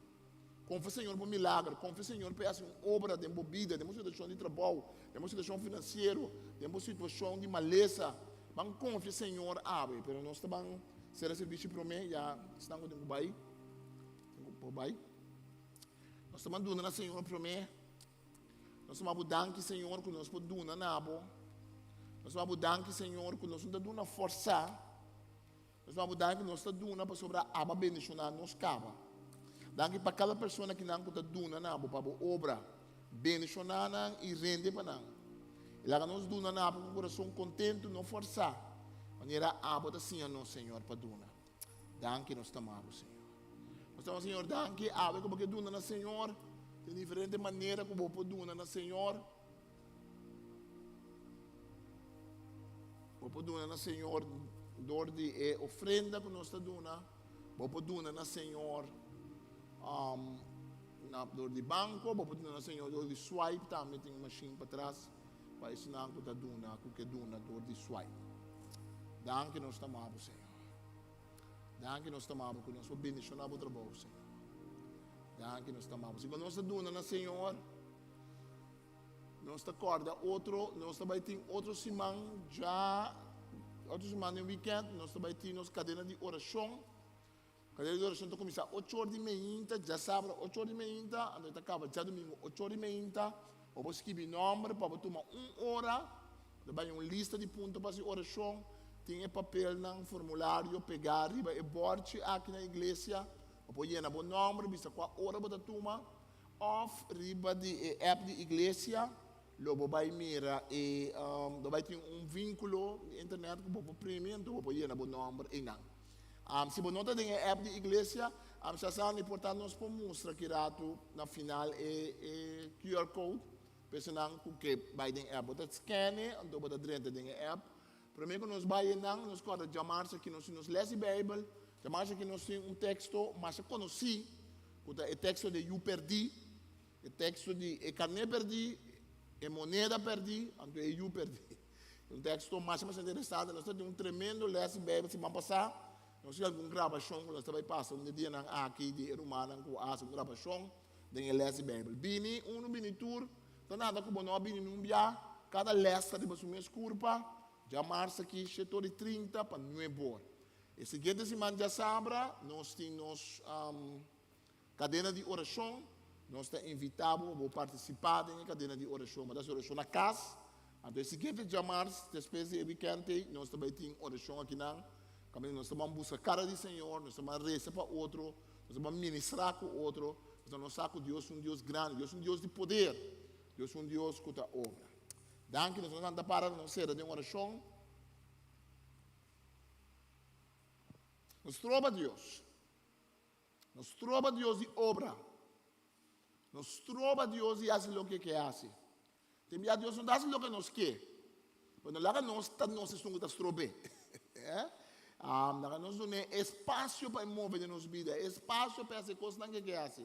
Konfia Señor pa milager, konfia Señor pa e hasi un obra den bo bida, den bo situashon di trabou, den bo situashon finansiero, den bo situashon di malesa. Ban konfia Señor awe, pero nos ta ban sera servisio promé, ya esnan ku tin ku bai, tin ku por bai. Nos ta ban duna na Señor promé. Nos ta bo danki, Señor, ku nos por duna na bo. Nos ta bo danki, Señor, ku nos no ta duna forsá. Nos ta bo danki ku nos ta duna pasobra aba bendishoná nos kaba. Danki pa kada persona kinan ku ta duna na bo pa bo obra. Bendishoná nan i rende pa nan. I laga nos duna na bo ku kurason kontentu, no forsá, manera abo ta siña nos, Señor, pa duna. Danki nos ta ama bo, Señor. Nos ta ama Señor, danki awe ku bo ke duna na Señor. Tin diferente manera ku bo por duna na Señor. Bo por duna na Señor door di e ofrenda ku nos ta duna. Bo por duna na Señor um, na, door di banko. Bo por duna na Señor door di swipe tambe. Tin un machine patras pa esnan ku ta duna, ku ke duna door di swipe. Danki nos ta ama bo, Señor. Danki nos ta ama bo ku nos por bendishoná bo trabou, Señor. Danki nos ta ama bo. Si ku nos ta duna na Señor, nos ta kòrda otro, nos ta bai tin otro siman dja, otro siman den weekend, nos ta bai tin nos kadena di orashon. Kadena di orashon ta kuminsá ocho or di meinta, djasabra ocho or di meinta, anto e ta kaba djadumingu ocho or di meinta. Bo por skibi nòmber pa bo tuma un ora, bo ta bai un lista di punto pa hasi orashon, tin e papelnan, formulario pegá riba e bòrchi aki na iglesia, bo por yena bo nòmber, bisa kua ora bo ta tuma, òf riba di e app di iglesia lo bo bai mira e, lo bai tin un vínkulo di internet ku bo por primi, anto bo por yena bo nòmber einan. Si bo no ta den e app di iglesia, Shazani por ta nos por mustra ki ratu na final e e QR code pa esunnan ku ke bai den app. Bo ta scan e anto bo ta drenta den e app. Prome ku nos bai einan nos kòrda djamarsa aki nos tin nos les di Beibel, djamarsa aki nos tin un teksto masha konosí ku ta e teksto di yu pèrdí, e teksto di e karné pèrdí, e moneda pèrdí, anto e yu pèrdí. Un teksto masha masha interesante. Nos ta tin un tremendo les di Beibel siman pasá. Nos tin algun grabashon ku nos ta bai pasa un di e dianan aki di e rumannan ku a hasi un grabashon den e les di Beibel. Bini unu, bini tur. Ta nada ku bo no a bini nun bia. Kada les ta riba su mes kurpa. Djamars aki shetor di trinta pa nuebor. E siguiente siman djasabra nos tin nos Kadena di orashon, Nos ta invitá bo pa bo partisipá den e kadena di orashon. Bo ta hasi orashon na kas. Anto e siguiente djamars, despues di e wikènt ei, nos ta bai tin orashon akinan. Kaminda nos ta ban buska kara di Señor, nos ta ban resa pa otro, nos ta ban ministrá ku otro, pasobra nos sa ku Dios ta un Dios grandi, Dios ta un Dios di poder, Dios ta un Dios ku ta obra. Danki, nos ta para, nos sera den orashon. Nos troba Dios. No stroba Dios di obra. No stroba Dios di hasi loke e ke hasi. Tin bia Dios no ta hasi loke nos ke. Pero no laga nos ta nos esun ku ta strob'é. Laga nos dun'é espasio pa e move den nos bida, espasio pa e hasi e kosnan ku e ke hasi.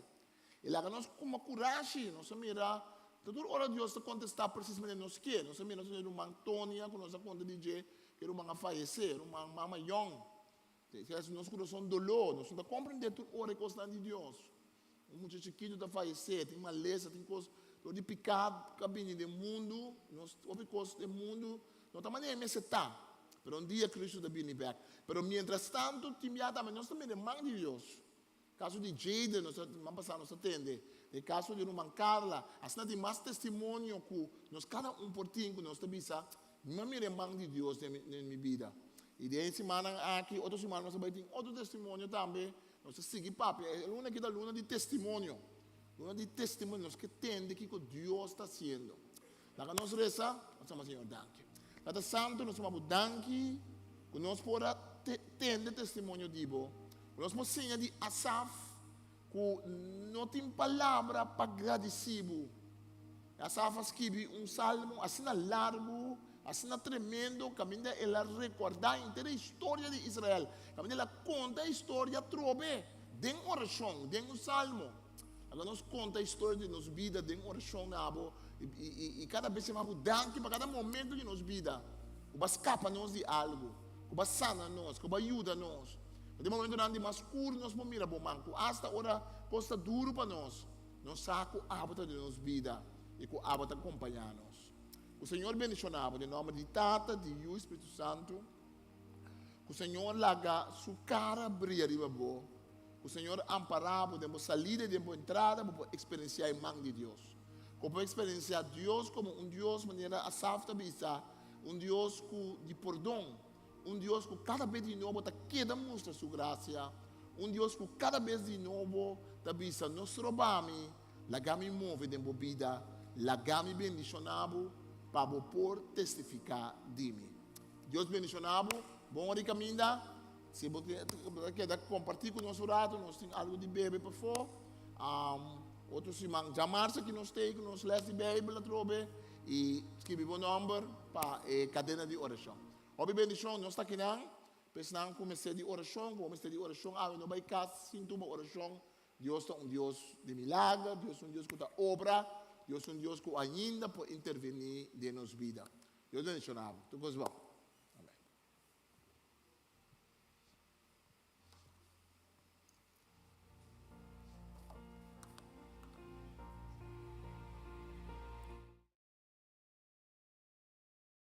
I laga nos kuma kurashi. Nos a mira ta tur ora Dios ta kontestá presis manera nos ke. Nos a mira nos ruman Tonia ku nos a konta di dje ku e ruman a fayesé, ruman mama yòn. Te hasi nos kurason doló, nos no ta komprendé tur ora e kosnan di Dios. Un mucha chikitu ta fayesé, tin malesa, tin kos, dor di piká ku a bini den mundu, nos hopi kos den mundu no ta manera e mester ta. Pero un dia Kristu ta bini bèk. Pero miéntras tantu, tin bia tambe nos ta mira e man di Dios. Kaso di Jayden, nos a siman pasá nos a tende, e kaso di ruman Carla, asina tin mas testimonio ku nos kada un por tin ku nos ta bisa, Mi a mira e man di Dios den mi bida. I den e simannan aki, otro siman nos a bai tin otro testimonio tambe, nos ta sigui papia. E luna aki ta luna di testimonio, luna di testimonio, nos ke tende kiko Dios ta hasiendo. Laga nos resa, nos ta Señor danki. Tata Santu, nos ta bo danki ku nos por a tende testimonio di bo, ku nos por siña di Asaf ku no tin palabra pa gradisí bo. Asaf a skibi un salmo asina largu, asina tremendo, kaminda el a rekordá henter e historia di Israel, kaminda el a konta e historia atrobe den orashon, den un salmo. Laga nos konta historia di nos bida den orashon na bo i kada bes yama bo danki pa kada momento di nos bida. Ku bo a skapa nos di algu, ku bo a sana nos, ku bo a yuda nos. Den momentunan di mas skur nos por mira bo man, ku asta ora kos ta duru pa nos, nos sa ku abo ta den nos bida i ku abo ta kompañá nos. Ku Señor bendishoná bo den nòmber di Tata, di Yu i Spiritu Santu. Ku Señor laga su kara bria riba bo. Ku Señor ampará bo den bo salida i den bo entrada, bo por eksperensiá e man di Dios. Ku bo por eksperensiá Dios komo un Dios manera Asaf ta bisa, un Dios ku di pordon, un Dios ku kada bes di nobo ta keda mustra su grasia, un Dios ku kada bes di nobo ta bisa, No stroba mi, laga mi move den bo bida, laga mi bendishoná bo pa bo por testifiká di mi. Dios bendishoná bo, bon ora di kaminda. Si bo ta keda kompartí ku nos un ratu, nos tin algu di bebe pafó. Otro siman djamarsa ki nos tei ku nos lès di Beibel atrobe i skibi bo nòmber pa e kadena di orashon. Hopi bendishon, nos ta kinan pa esnan ku mester di orashon, ku bo mester di orashon awe no bai kas sin tuma orashon. Dios ta un Dios di milager, Dios ta un Dios ku ta obra, Dios ta un Dios ku ainda por intervení den nos bida. Dios bendishoná bo. Tur kos bon.